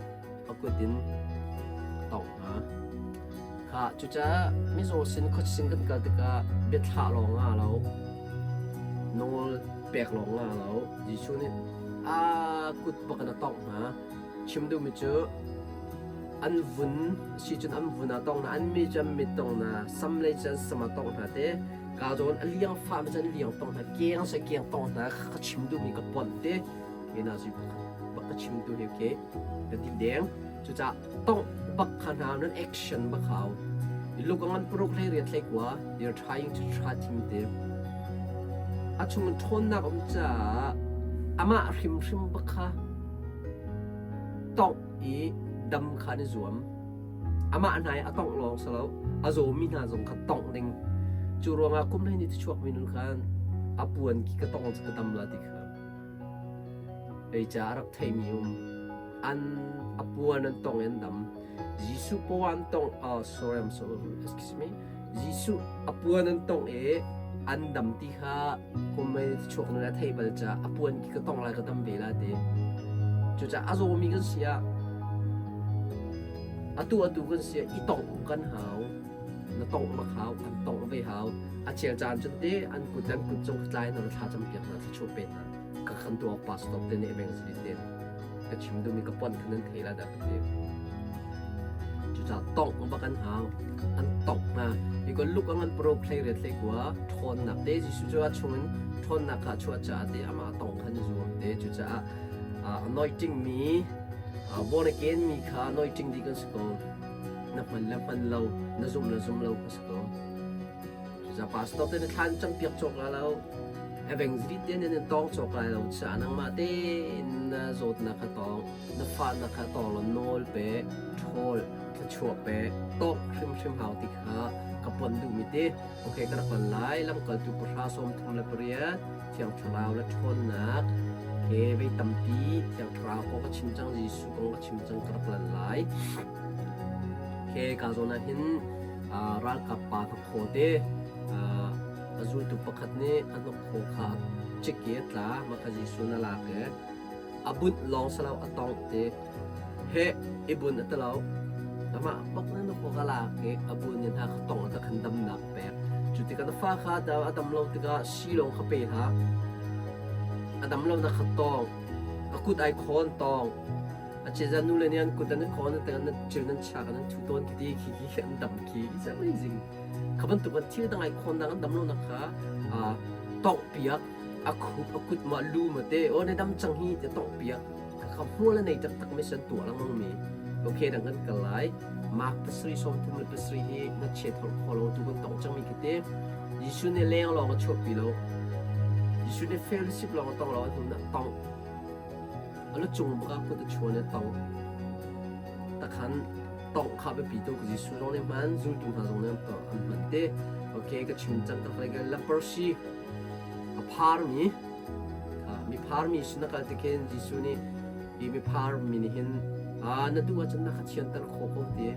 a kut in a tawngh hna. Kha cucaah mizaw sin khuasin kan kal tikah biathlah lawng nga lo, nawl pek lawng nga lo. Jesuh nih a kut bak in a tawngh hna. Chim duhmi cu an vun si cun an vun ah tawng hna, an mi cu an mit tawng hna, sam lei cu an sam ah tawngh hna te. Ka zawn a liang fah mi cu an liang tawng hna, keng se keng tawng hna. Ka chim duhmi ka ponh te. Ke na zui pakhat bak ka chim tu hi okay. Ka ti deng. Cucaah tongh bak kha hna nan action bak hau. Luk ngan paruk hlei riat hlei kua you're trying to trust him te. A chung in ṭhawnnak um caah amah hrimhrim bak kha tongh i dam kha an i zuam. Amah hna i a tongh lawng si lo, a zawmi hna zong kha tongh ding. Cu ruangah kum hlei ni ti chuakmi nun khan a puan ki ka tong cu ka dam la ti kha. Zeicah a rak theimi um? An a puan an tong i an dam. Jesuh paw an tong, oh, sorry, I'm sorry, excuse me. Jesuh a puan an tong i an dam ti kha kum mei chuak nun a theih bal caah a puan ki ka tong lai ka dam ve la ti. Cucaah a zawmi kan si ah atu atu kan si ah i tongh kan hau. Na tongh bak hau, an tongh ve hau. A chel caan cun te an kut an kut cung tlai na thla cam piak hna, thla pe hna. Ka kan tu awk pastor te nih evangelist te ka chim duhmi ka pon khan nan thei la dah ka ti. Cucaah tongh bak an hau. An tongh hna. Hi ko luk ang an pro play ret hlei kua ṭhawnnak te Jesuh cu a chungin ṭhawnnak kha chuah caah te amah tongh khan zuam te. Cucaah anointing mi born again mi kha anointing dih kan si ko. Na hman le hman lo, na zum le zum lo ka si ko. Cucaah pastor te na thlan campiak cawk la lo. Evangelist te nan in tawng cawk lai lo caah nangmah tein na zawtnak kha tawng, na fahnak kha tawng law nawl pe, ṭhawl, thluachuah pe, tawk hrimhrim hau ti kha ka pon duhmi ti. Okay, ka rak pon lai. Lamkaltu 38, Thiang Thlarau le ṭhawnnak. Okay, vei tampi Thiang Thlarau kong ka chim cang, Jesuh kong ka chim cang, ka rak lan lai. Okay, ka zawn ah hin ralkap pa hnakhaw te a zultu pakhat nih a hnakhaw kha cik i a tla, mah kha Jesuh na lak i a bunh lawng si lo a tongh ti he i bun a ti lo. Amah bak na hnakhaw ka lak i a bun in a ka tongh a ta khan damnak pek. Cu tikah na fa kha a dam lo tikah sii lawng kha pe hlah. A dam lo na kha tawng. A kut ai khawn tawng. A ceza nu le nih an kut an i khawn an cil nan chak an thu tawn khi ti khi khi an dam khi. It's amazing. Kha bantuk an thil dang ai khawn dang an dam lo nak kha tongh piak a khup a kut ma lu ma te o ne dam cang hi te tongh piak kha hmual a nei taktak mi san tuah lengmang mi okay dang kan kal lai Mark 7:37 hi na chet hol kho lo tu kan tong cang mi khi te Jesuh nih leng lawng a chuahpi lo Jesuh nih fellowship lawng a tong lo a hnu na tong a lu cung bak ah kut a chuan i tong takhan tongh kha biapi tuk Jesuh zong nih hman zultu hna zong nih an hman te okay ka chim cang tak lai leprosy a pharmi mi pharmi sin a kal tikhin Jesuh nih hi mi pharmi nih hin na duh ahcun na ka thianter khawh ko ti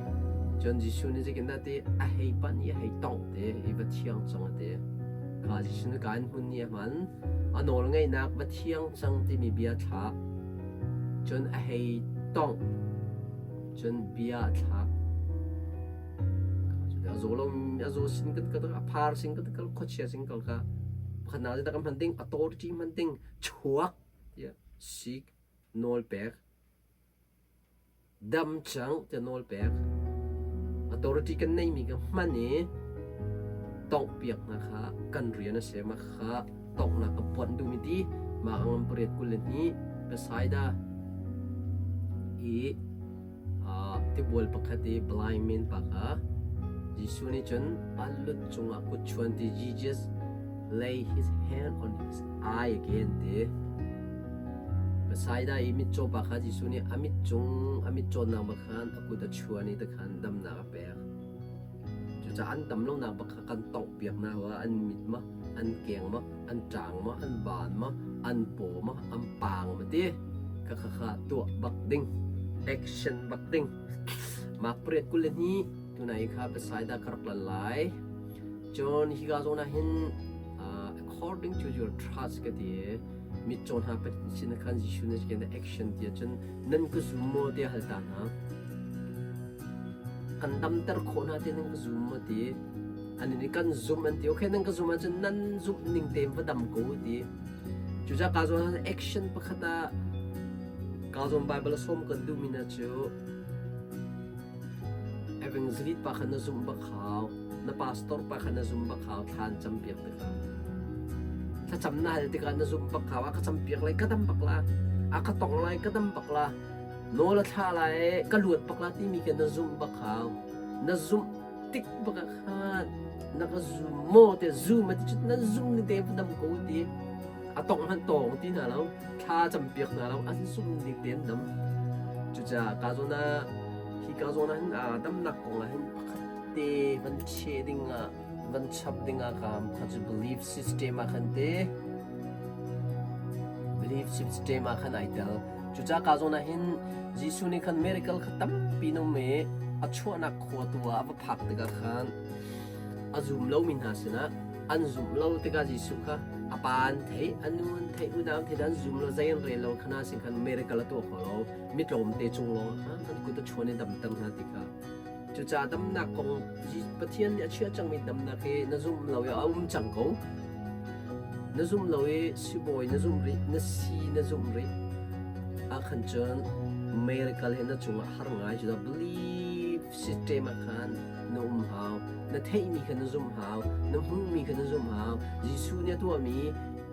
cun Jesuh nih zeitin dah ti a hei panh i a hei tongh te hi va thiang cang a ti kha Jesuh nih ka in hmun ni a hman a nawl ngeihnak va thiang cang timi bia thlah cun a hei tongh cun bia a thlak. A zaw lo a zaw sin ka ka a phar sin ka ka khuachia sin kal ka pakhatnak cu kan hman ding authority hman ding chuak tiah sik nawl pek dam cang tiah nawl pek authority kan neimi ka hman i tongh piak hna kha kan rian a si ma kha tonghnak ka puanh duhmi ti mah angam 22 Bethsaida i tibual pakhat i blind man pa kha Jesuh nih cun a lut cungah kut chuan ti Jesus lay his hand on his eye again ti Bethsaida i mitcaw pa kha Jesuh nih a mit cung a mit cawnnak bak khan a kut a chuan i takhan damnak a pek. Cucaah an dam lonak bak kha kan tonghpiak hna ah an mit maw, an keng maw, an ṭang maw, an baan maw, an paw maw, an paang maw ti kha kha kha tuah bak ding. Action bak ding. Mark 8:22 tunai kha Bethsaida ka rak lan lai. Cun hika zawn ah hin according to your trust ka ti i mitcaw hna Pathian sin ah khan Jesuh nih a action ti ahcun nan ka zum maw tiah hal ta hna. Kan damter khawh hna ti nan ka zum maw ti. An nih kan zum an ti. Okay nan ka zum ahcun nan zumh ning tein va dam ko ti. Cucaah ka zawn action pakhat ah ka zawn Bible a sawm kan duhmi hna cu Evangelist pa kha na zumh bak hau. Na pastor pa kha na zumh bak hau. Thla an campiak tikah. Thlacam na hal tikah na zumh bak hau. A ka campiak lai, ka dam bak la. A ka tong lai, ka dam bak la. Nawl a thla lai, ka luat bak la timi kha na zumh bak hau. Na zumh tik bak ah khan na ka zum maw te zum a ti cu na zum ni te va dam ko ti. A tong hmanh tawng ti hna lo. Thla campiak hna lo. An zumh ning te an dam. Cucaah ka zawn ah hi ka zawn ah hin damnak kong ah hin pakhat te van che ding ah van chap ding ah kaam kha cu belief system ah khan te belief system ah khan ai tel. Cucaah ka zawn ah hin Jesuh nih khan miracle kha tampi na um i a chuahnak khua tu ah a va phak tikah khan a zum lomi hna sinah an zumh lo tikah Jesuh kha a pa an theih, a nu an theih, unau an theih, an zum lo, zei an rel lo khana sin khan miracle a tuah kho lo. Mi tlawmte cung lawng khan an kut a chuan i damter hna ti kha. Cucaah damnak kong Pathian nih a chiah cangmi damnak hi na zumh lo i a um cang ko. Na zumh lo i sibawi na zumh rih, na si na zumh rih. Ah khan cun miracle hi na cungah har ngai. Cucaah belief system ah khan na um hau. Na theihmi kha na zumh hau. Na hmuhmi kha na zumh hau. Jesuh nih a tuahmi,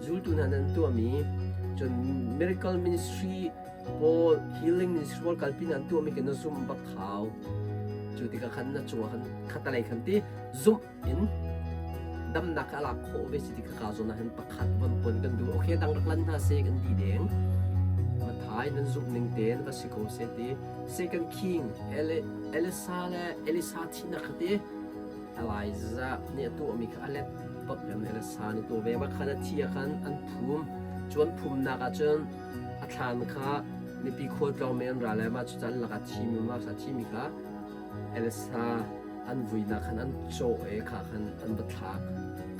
zultu hna nih an tuahmi, cun miracle ministry pawl, healing ministry pawl kalpi hna an tuahmi kha na zumh bak hau. Cu tikah khan na cungah khan khatalei khan ti zumh in damnak kha a lak khawh ve si ti kha ka zawn ah hin pakhat von pon kan duh. Okay, dang rak lan hna seh kan ti deng. Mathai nan zumh ning tein va si ko seh ti. Second King Elisa le Elisa thihnak kha ti Elijah nih a tuahmi kha a let bak in Elisa nih tuah ve bak khan a thi ah khan an phum. Cu an phumnak ah cun a thlan kha mipi khualtlawng men ra le mah cu an lakah thimi mah sa thimi kha Elisa an vuinak khan an cawh i kha khan an va thlak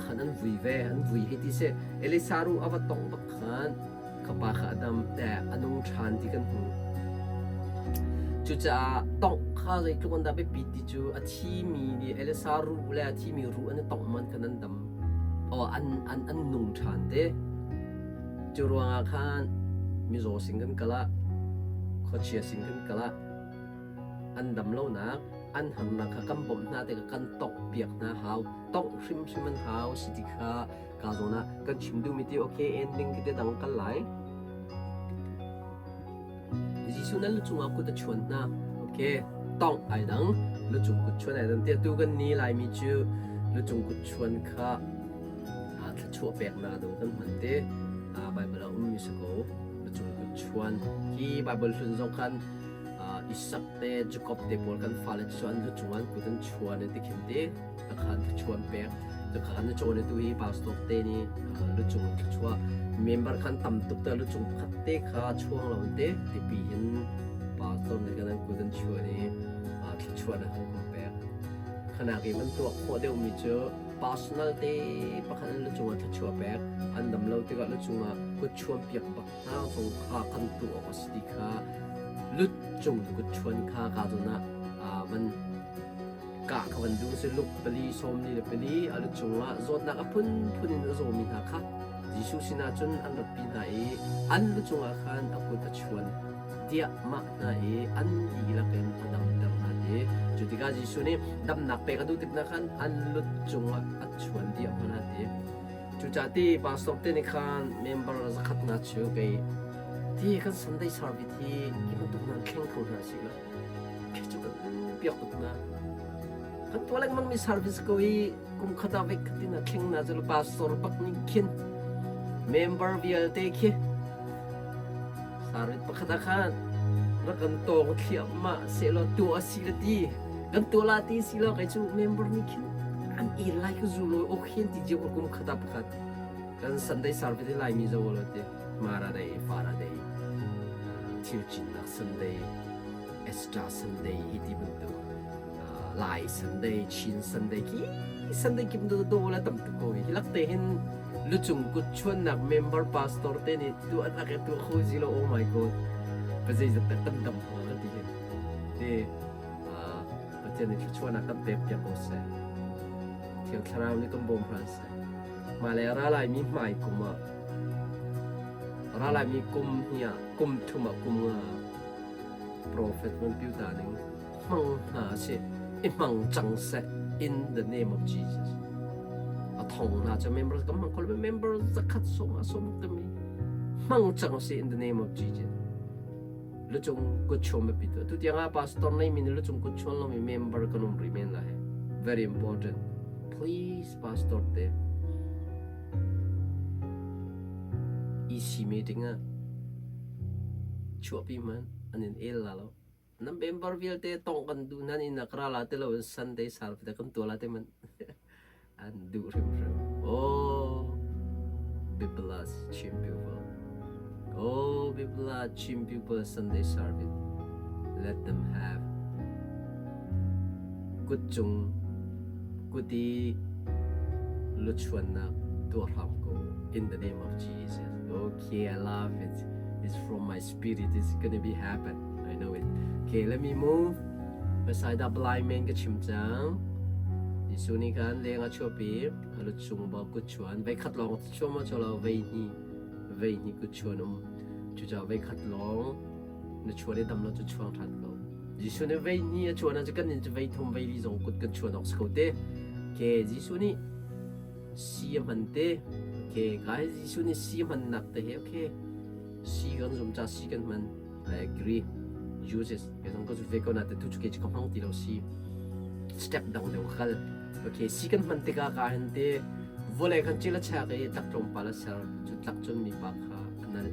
khan an vui ve an vui hei ti si Elisa ru a va tongh bak khan ka pa kha a dam a nung ṭhan ti kan hmu. Cucaah tongh kha zeitluk an dah biapi ti cu a thimi nih Elisa ruh le a thimi ruh an i tongh man khan an dam o an an an nung ṭhan te. Cu ruangah khan mizaw sin kan kal ah khuachia sin kan kal ah an dam lonak an harnak kha kan bawmh hna tikah kan tongh piak hna hau tongh hrimhrim an hau si ti kha ka zawn ah kan chim duhmi ti okay ending ki te dang kal lai Jesuh nan lu cungah kut a chuan hna okay tongh ai dang lu cung kut chuan ai dang tiah tu kan ni laimi cu lu cung kut chuan kha thluachuah peknak ding kan hman te Bible ah ummi si ko lu cung kut chuan hi Bible hlun zong khan Isak te Jacob te pawl kan fale cu an lu cung an kut an chuan ti khin te khan thluachuah pek khan na cawn tu hi pastor te nih lucung thluachuah member khan tam tuk te lucung pakhat te kha chuang lo te tipi hin pastor nih kan an kut an chuan i thluachuah na kan kun pek khanak i man tuak khawh deuh mi cu personal te pakhat an lucung ah thluachuah pek an dam lo tikah lucung ah kut chuan piak bak hna zong kha kan tuah awk a si ti kha lucung kut chuan kha ka zawn ah van Kah kha van duh si Luke pali sawm li le pali a lu cungah zawtnak a phunphun in a zawmi hna kha Jesuh sinah cun an ratpi hna i an lu cungah khan a kut a chuan diahmah hna i an dihlak in a damter hna ti. Cu tikah Jesuh nih damnak pek a duh tik hna khan an lu cungah a chuan diahmah hna ti. Cucaah ti pastor te nih khan member zakhat hna cu kei ti kan Sunday service hi hi bantuk hna thleng kho hna sih law Khi cu kan piak tuk na. Kan tuah lengmang mi service ko i kum khat ah vek khat in a thleng na cu pastor bak nih khin member vialte khi sarit pakhat ah khan rak kan tawng thliahmah sehlaw tuah a si le ti. Kan tuah la ti si lo kei cu member nih khin an el lai ka zu lo ok hin ti cio kum khat ah pakhat kan Sunday service hi Laimi zo lo ti Mara day Fara day thil cinnak Sunday Extra Sunday hi ti bantuk Lai Sunday Chin Sunday ki Sunday kim do do la tam tuk ko hi lak te hin lucung kut chuannak member pastor te nih tu an ake tu kho zi lo oh my god pazei zat tak tam dam ho ka ti hin te Pathian nih thluachuahnak kan pek piak ko seh. Thiang Thlarau nih kan bawm hna seh. Hmailei a ra laimi hmai kum ah a ra laimi kum hi ah kum thum ah kum nga ah profet van piu ta ning hmang hna sih i hmang cang seh in the name of Jesus. A thong hna cu member kan hmang kho member zakhat som a som tami hmang cang sih in the name of Jesus. Lucung kutchuam biapi tu. Tu tiang ah pastor nei mi nih lucung kutchuan lomi member kan um rih men lai. Very important. Please pastor te EC meeting ah chuahpi man an in el la lo. Nan member vialte tong kan duh nan in akra la te lo in Sunday service kan tua la te man an duh hrimhrim. Oh, be blessed, Chin people. Oh, be blessed, Chin people Sunday service. Let them have kutcung kuti luchuannak tuah hram ko in the name of Jesus. Okay, I love it. It's from my spirit. It's gonna be happen. I know it. Okay, let me move. Bethsaida blind man ka chim cang. Jesuh nih khan leng a chuahpi, a lut chung ba kut chuan, vei khat lawng chuam ma chuah vei hnih, vei hnih kut chuan um. Cucaah vei khat lawng na chuan i dam lo cu chuang ṭhan ko. Jesuh nih vei hnih a chuan ahcun kan nin cu vei thum vei li zong kut kan chuan awk si ko te. Ke Jesuh nih si a hman te. Okay, ka hi Jesuh nih si a hmannak te hi okay. Si kan zum ca si kan hman. I agree. Uses ke zong ka zut ve ko na te tu chu ke chu ka hmang ti lo si. Step dang deuh kal. Okay, si kan hman tikah ka hin te vawlei kan cil a chak i tlak tlawmpal a ser cu tlak cun mipa kha a nal.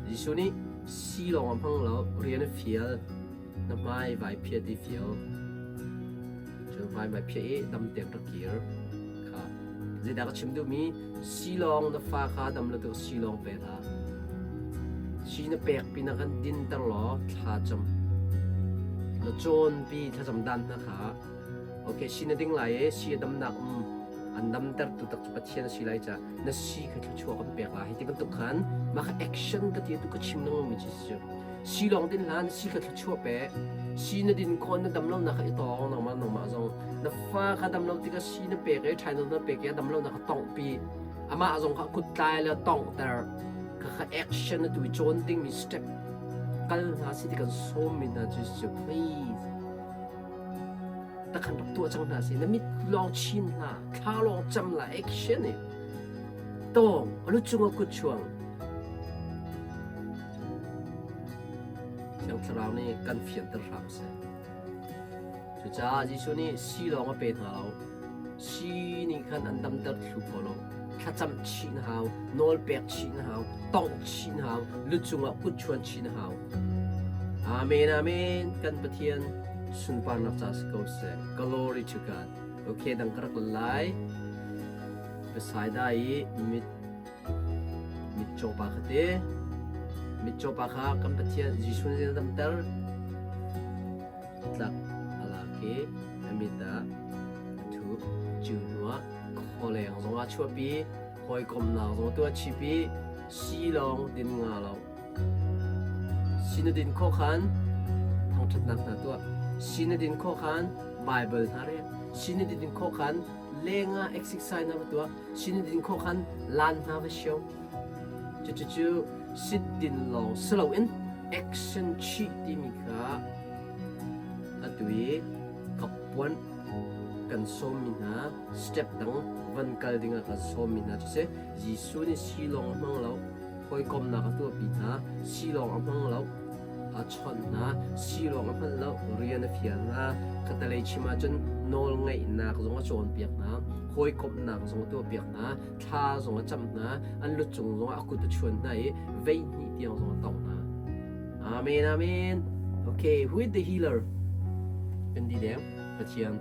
Jesuh nih si lawng a hmang lo, rian a fial. Na hmai vai phiat i fial. Cun hmai vai phiah i dam tein rak kir. Kha. Zeidah ka chim duhmi? Si lawng na fa kha dam lo tuk si lawng pe hlah. Si na pek pinah khan dinter law thla cam. Na cawnpi thlacam dan hna kha okay si na ding lai i si a damnak um an damtertu tak cu Pathian a si lai ca na si kha thluachuah kan pek lai hi ti bantuk khan mah kha action ka ti tu ka chim lengmang mi cu si si lawng din hlan si kha thluachuah pe si na din khon na dam lo nak kha i tawng nangmah nangmah zong na fa kha dam lo tikah si na pek i ṭhai na pek i a dam lo nak kha tongh pi amah zong kha kut tlai le tongh ter kha kha action na tu i cawn ding mi step kal hna si ti kan sawm mi hna cu cu please takhan rak tuah cang hna si na mit lawng chin hna thla lawng cam la action i tawng alu cung a kut chuang Thiang Thlarau nih kan fianter hram seh. Cucaah Jesuh nih si lawng a pe hna lo. Si nih khan an damter thlu kho lo. Thlacam chih na hau, nawl pek chih na hau, tongh chih na hau, lu cungah kut chuan chih na hau. Amen, amen. Kan Pathian sunparnak ca si ko seh. Glory to God. Okay, dang ka rak lai. Bethsaida i mit Mitcaw pa kha te mitcaw pa kha kan Pathian Jesuh nih a damter tlak a lak i a mit ah a thup cu hnuah khualeng zong ah chuahpi hawikomnak zong tu a chip i si lawng din nga lo si na din khawh khan thangṭhatnak hna tuah si na din khawh khan Bible hna rel si na din khawh khan leng ah exercise na va tuah sin din khawh khan lan hna va sio. Cucu sit din lawng si loin action chih timi kha atu i kappuan kan sawmmi hna step dang van kal dingah kan sawmmi hna cu si Jesuh nih si lawng a hmang lo hawikomnak a tuahpi hna si lawng a hmang lo a chawnh hna si lawng a hman lo rian a fial hna khatalei chim ahcun nawl ngeihnak zong a cawnpiak hna hawikomhnak zong a tuahpiak hna thla zong a cam hna an lu cung zong ah a kut a chuan hna i vei hnih tiang zong a tongh hna amen amen okay who is the healer? Kan di deng Pathian.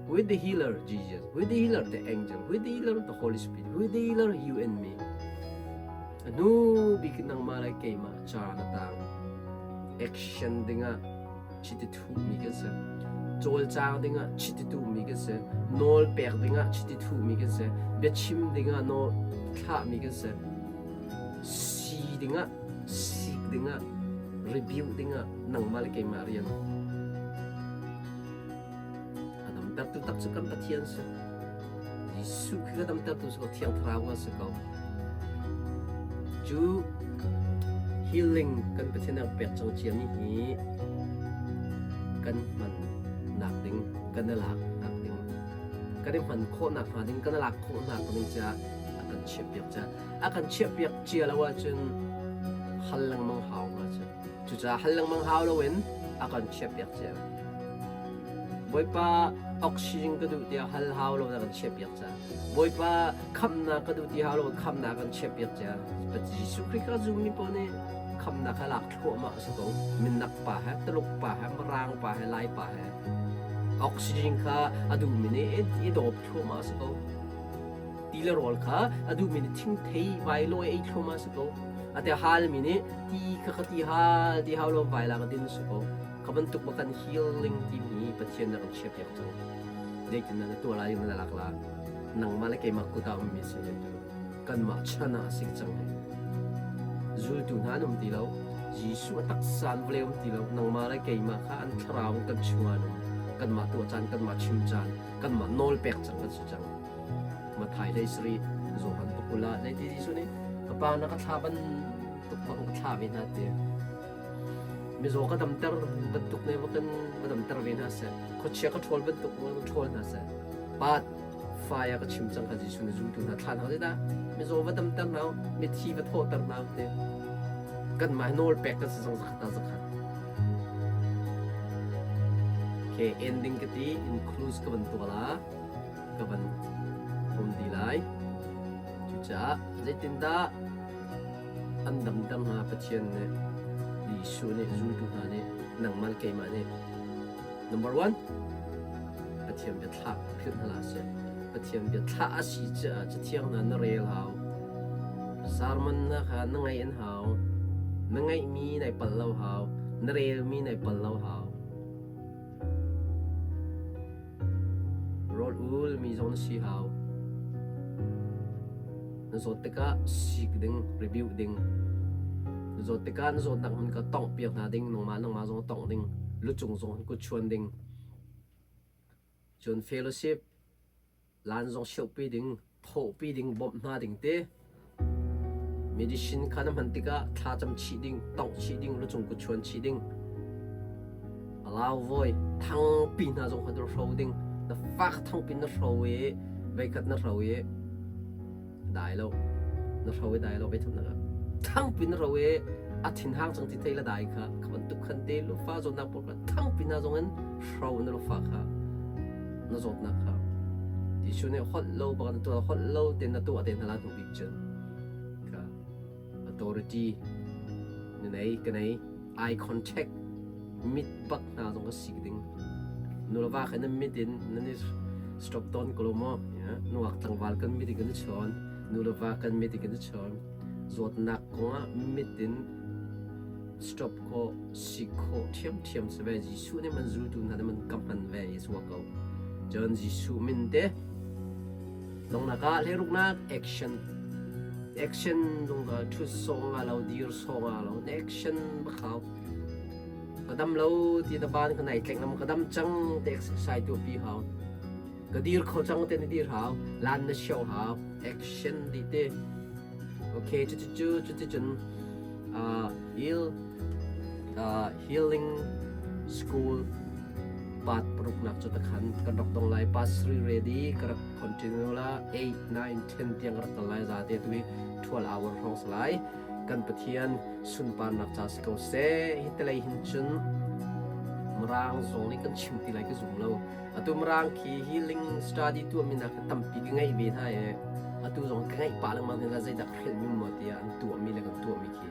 With the healer Jesus, with the healer the angel, with the healer the Holy Spirit, with the healer you and me. Anu bik nangmah le keimah caan a tang. Action dingah chiti thuhmi kan si. Cawlcang dingah chiti tuhmi kan si. Nawl pek dingah chiti thuhmi kan si. Biachim dingah nawl thlahmi kan si. Si dingah, sik dingah, rebuke dingah nangmah le keimah rian. A damtertu tak cu kan Pathian si. Jesuh khi ka damtertu si ko, Thiang Thlarau ka si ko. Cu healing kan Pathian a pek cang ciami hi kan hman nak ding, kan i lak nak ding, kan i hman khawh nak hnga ding, kan i lak khawh nak ding caah a kan chiahpiak caah a kan chiahpiak cia lo ahcun hal lengmang hau hnga cu. Cucaah hal lengmang hau loin a kan chiahpiak cia. Bawipa oxygen ka duh tiah hal hau lo na kan chiahpiak ca. Bawipa khamnak ka duh ti hau lo khamnak kan chiahpiak cia. Jesuh Khrih kha zummi pawl nih khamnak kha lak thluahmah a si ko. Minak pa he, Tuluk pa he, Mirang pa he, Lai pa he. Oxygen kha a duhmi nih i dawp thluahmah a si ko. Ti le rawl kha a duhmi nih thingthei vailawi ei thluahmah a si ko. A te halmi nih ti kha ka ti hal ti hau lo vaila ka din si ko. Kha bantuk ma kan healing timi Pathian na kan chiahpiak cang. Zeitin na tuah lai na lak la. Nangmah le keimah kut ah ummi si tu. Kanmah chan ah a si cang he. Zultu hna an um ti lo. Jesuh a taksa an vawlei um ti lo. Nangmah le keimah kha an thlarau kan chungah an um. Kanmah tuah caan, kanmah chim caan, kanmah nawl pek cang kan si cang. Mathai hlei sarih Johan pakul ah zeiti Jesuh nih ka pa na ka thla bantuk bang ka thla ve hna ti. Mizaw ka damter bantuk ne va kan va damter ve hna seh. Khuachia ka ṭhawl bantuk va ṭhawl hna seh. Pat fai ka chim cang kha Jesuh nih zultu hna thla hna zeidah mizaw va damter hna mithi va thawhter hna ti. Kanmah nawl pek kan si zong zakhat ah zakhat. Okay, ending ka ti includes ka van tuah la. Ka van um ti lai. Cucaah zeitindah an damter hna Pathian nih Jesuh nih zultu hna nih nangmah le keimah nih number one Pathian bia thlah philh hna hlah seh. Pathian bia thlah a si caah Cathiang hna na rel hau. Sermon na kha na ngaih an hau. Na ngaihmi nai palh lo hau. Na relmi nai palh lo hau. Rawl ulmi zong na si hau. Na zawt tikah sik ding, review ding. Na zawt tikah na zawtnak hmun kha tongh piak hna ding, nangmah nangmah zong tongh ding, lucung zong kut chuan ding. Cun fellowship Lan zong siohpi ding, thawhpi ding, bawmh hna ding te. Medicine kha na hman tikah thlacam chih ding, tongh chih ding, lucung kut chuan chih ding. Alau voi thangpi hna zong kha na hro ding. Na fak thangpi na hro i veikhat na hro i dai lo. Na hro i dai lo veithum na thangpi na hro i a thinhang cang ti thei la dai kha kha bantuk khan te lufa zawtnak pawl kha thangpi hna zong in hro na lufa kha na zawtnak kha Jesuh nih holh lo bak na tuah holh lo te na tuah te hna la hnu bik cun ka authority na nei ka nei eye contact mit bak hna zong ka sik ding nulava kha na mit in nan i stop ton ko lo maw nuak tlangval kan mit in kan i chawn nulava kan mit in kan i chawn zawtnak kongah mit in stop khawh si khawh ṭhiamṭhiam si ve. Jesuh nih man zultu hna nih man ka hman ve i suak ko. Cun Jesuh min te dongnak ah hleiruknak action action zong ka ṭhut sawng nga lo dir sawng nga lo action bakhau ka dam lo ti na ban ka nai tleng lam ka dam cang te exercise tu pi hau ka dir kho cang te na dir hau lan na show hau action di te okay cu cu cu cu cun heal healing school part paruknak cu takhan kan rak dong lai part 3 ready ka rak continue la 8 9 10 tiang rak kal lai za te tu 12 hour hrawng salai kan pathian sunparnak ca si ko seh hi telei hin cun mirang zong nih kan chim ti lai ka zum lo atu mirang khi healing study tuahmi nak tampi ka ngeih ve hna e atu zong ka ngeih pah lengmang hna zeidah hrelh mi maw tiah an tuahmi le kan tuahmi khi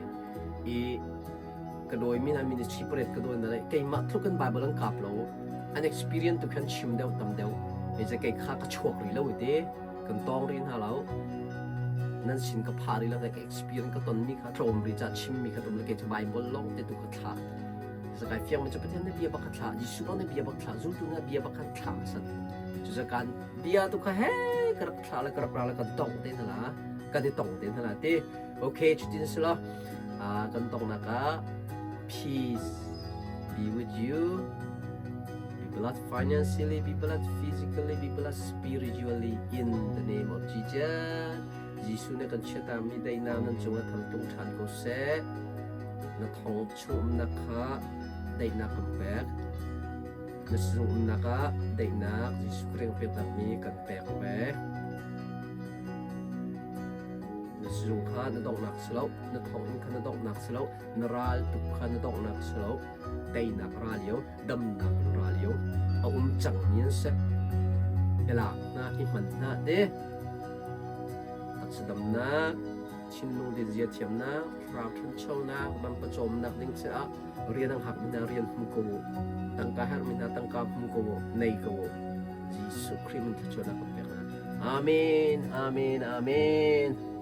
i ka dawimi hna ministry pariat ka dawi hna le keimah tluk in Bible an kap lo. An experience tu khan chim deuh tam deuh. Hei kei kha ka chuak rih lo i te kan tawng rih hna lo. Nan sin ka pha rih lo ka experience ka ton mi kha tlawm rih ca chim mi kha tum le kei cu Bible lawng te tu ka thlah. Zakai fiang mi cu Pathian na bia bak kha thlah, Jesuh lawng na bia bak thlah, zultu na bia bak khan thlah san. Cu zakan bia tu kha he ka rak thlah le ka rak ra le kan tong te hna la, kan i tong te hna la ti. Okay, cutin si lo. Kan tongnak ah peace be with you. Be blessed financially, be blessed physically, be blessed spiritually in the name of Jesus. Jesuh nih kan chiatami daihnak nan cungah thangtung ṭhan ko seh. Na thong chung umnak kha daihnak kan pek. Na sizung umnak ah daihnak Jesuh Khrih pekmi kan pek ve. Na sizung kha na donghnak si lo, na thonginn kha na donghnak si lo, na ral tuk kha na donghnak si lo. Teinak ra lio, damnak ra lio, a um cangmi an si. I lak hna, i hman hna te. Taksa damnak, thinlung zia thiamnak, thlarau ṭhanchonak, ram pawcawmnak ding caah rian ang hakmi hna rian hmu ko u. Tangka herhmi hna tangka hmu ko u, nei ko u. Jesuh Khrih min thluachuahnak kan pek hna. Amen, amen, amen.